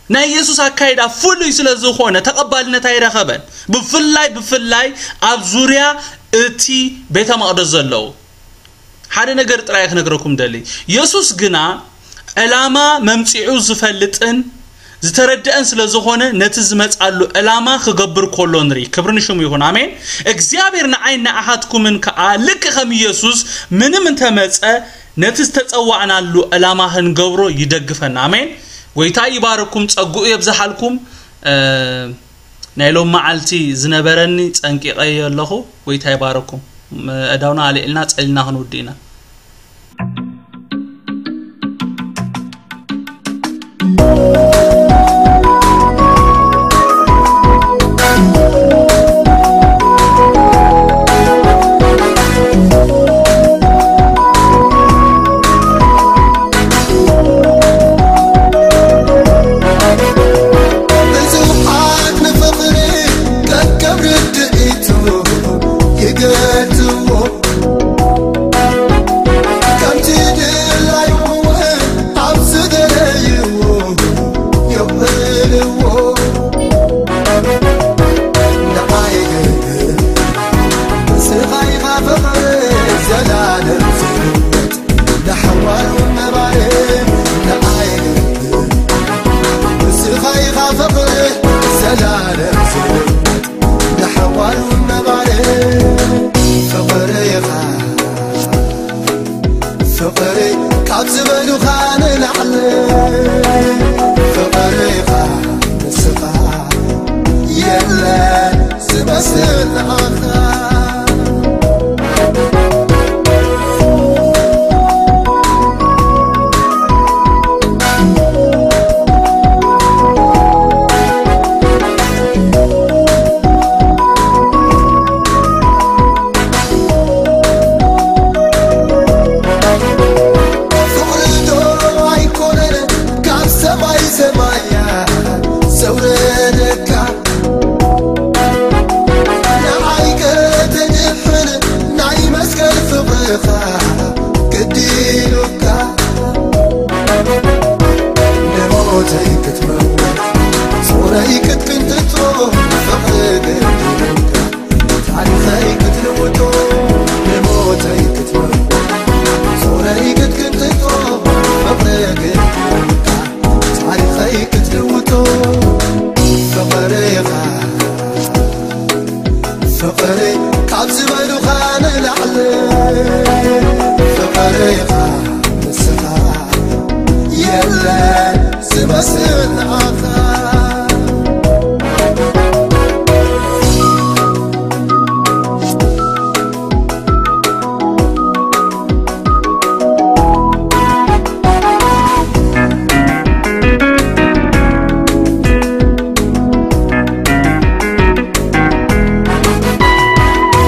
ናይ የሱስ ኣካይዳ ፍሉይ ስለ ዝኾነ ተቐባልነት ኣይረኸበን። ብፍላይ፣ ብፍላይ ኣብ ዙርያ እቲ ቤተ መቕደስ ዘለዉ። ሓደ ነገር ጥራይ ክነግረኩም ደሊ። የሱስ ግና ዕላማ መምጺዑ ዝፈልጥን ዝተረድአን ስለ ዝኾነ፣ ነቲ ዝመጻሉ ዕላማ ክገብር ከሎ ንርኢ። ክብሪ ንሽሙ ይኹን። ኣሜን። እግዚኣብሔር ንዓይን ንኣኻትኩምን ከኣ ልክ ከም ኢየሱስ ምንም እንተመጸ፣ ነቲ ዝተጸዋዕናሉ ዕላማ ክንገብሮ ይደግፈና። ኣሜን። ጎይታ ይባርኩም፣ ጸግኡ የብዝሓልኩም። እ፣ ናይ ሎም መዓልቲ ዝነበረኒ ጸንቂቐዮ ኣለኹ። ጎይታ ይባርኩም። ም-፣ ኣእዳውና ኣልዒልና ጸሊልና ክንውድእ ኢና። ብዙሓት ንፍቕሪ ከም ከም ርድኢቱ ይገልጽዎ። ከምቲ ድላዩ እውን ኣብ ዝደለይዎ የውዕልዎ። ንዓይ ግን ንስኻ ኢኻ ፍቕሪ ዘላለም ዝህይወት፣ ንሓዋሩ ነባሪ ንዓይ ግን ንስኻ ኢኻ ፍቕሪ ዘላለም ዝህይወት፣ ንሓዋሩ ነባሪ ፍቕሪ ኢኻ። ፍቕሪ ካብ ዝበሉኻ ንላዕሊ ፍቕሪ ኢኻ ንስኻ፣ የለን ዝመስል ንዓኻ። ፍቕሪ ዶ ኣይኮነን ካብ ሰማይ ሰማያት ዘውረደካ? ንዓይ ከተድሕን ናይ መስቀል ፍቕርኻ ግዲ ኢሉካ። ንሞተይ ክትመውት ጾረይ ክትክንትቶ ፍቕሪ ግዲ ኢሉካ። ታሪኸይ ክትልውጦ ንሞተይ ክትመውት ጾረይ ክትክንትቶ ፍቕሪ ግዲ ኢሉካ። ታሪኸይ ክትልውጦ ፍቕሪ ኢኻ። ፍቕሪ ካብ ዝበሉኻ ንላዕሊ ፍቕሪ ኢኻ ንስኻ፣ የለን ዝመስል ንዓኻ።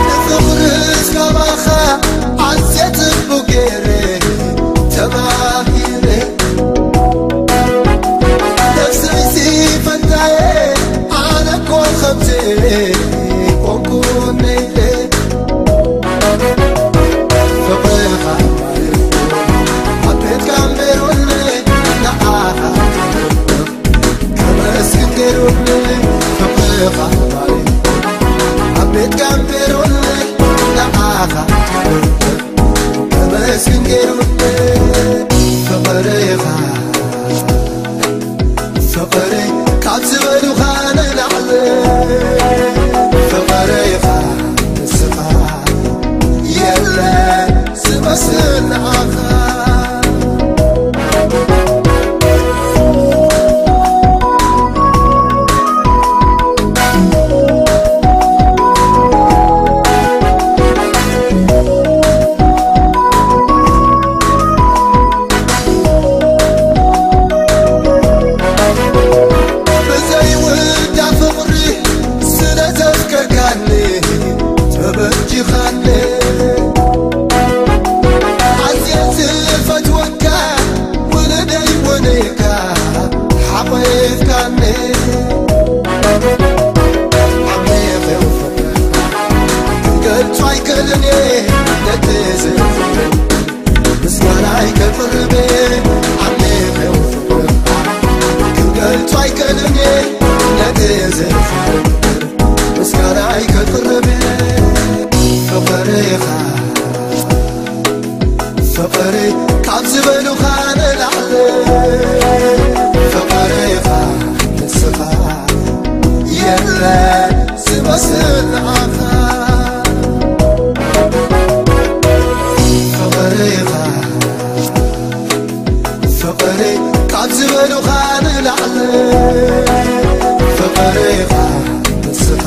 ንፍቕርስ ካባኻ ኣዝየ ጽቡቕ ገይረ ተማሂረ። ነፍሰይሲ ገልጾ ኣይክእልን እየ ነቲ ዘፍቅር ምስጋናይ ከቅርብ ዓሚቕ ፍቅርኻ ክገልጾ ኣይክእልን እየ ነቲ ዘፍቅር ምስጋናይ ከቅርብ ፍቅርኻ ፍቅሪ ካብ ዝበሉኻ ንላዕሊ ፍቅርኻ ንስኻ የለ ዝመስል ንዓኻ ፍቅርኻ ፍቅሪ ካብ ዝበሉኻ ንላዕሊ ፍቅርኻ ንስኻ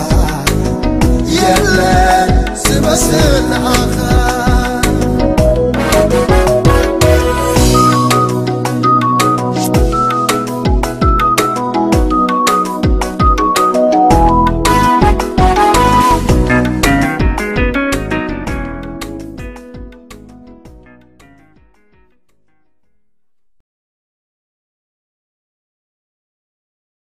የለ ዝመስል ንዓኻ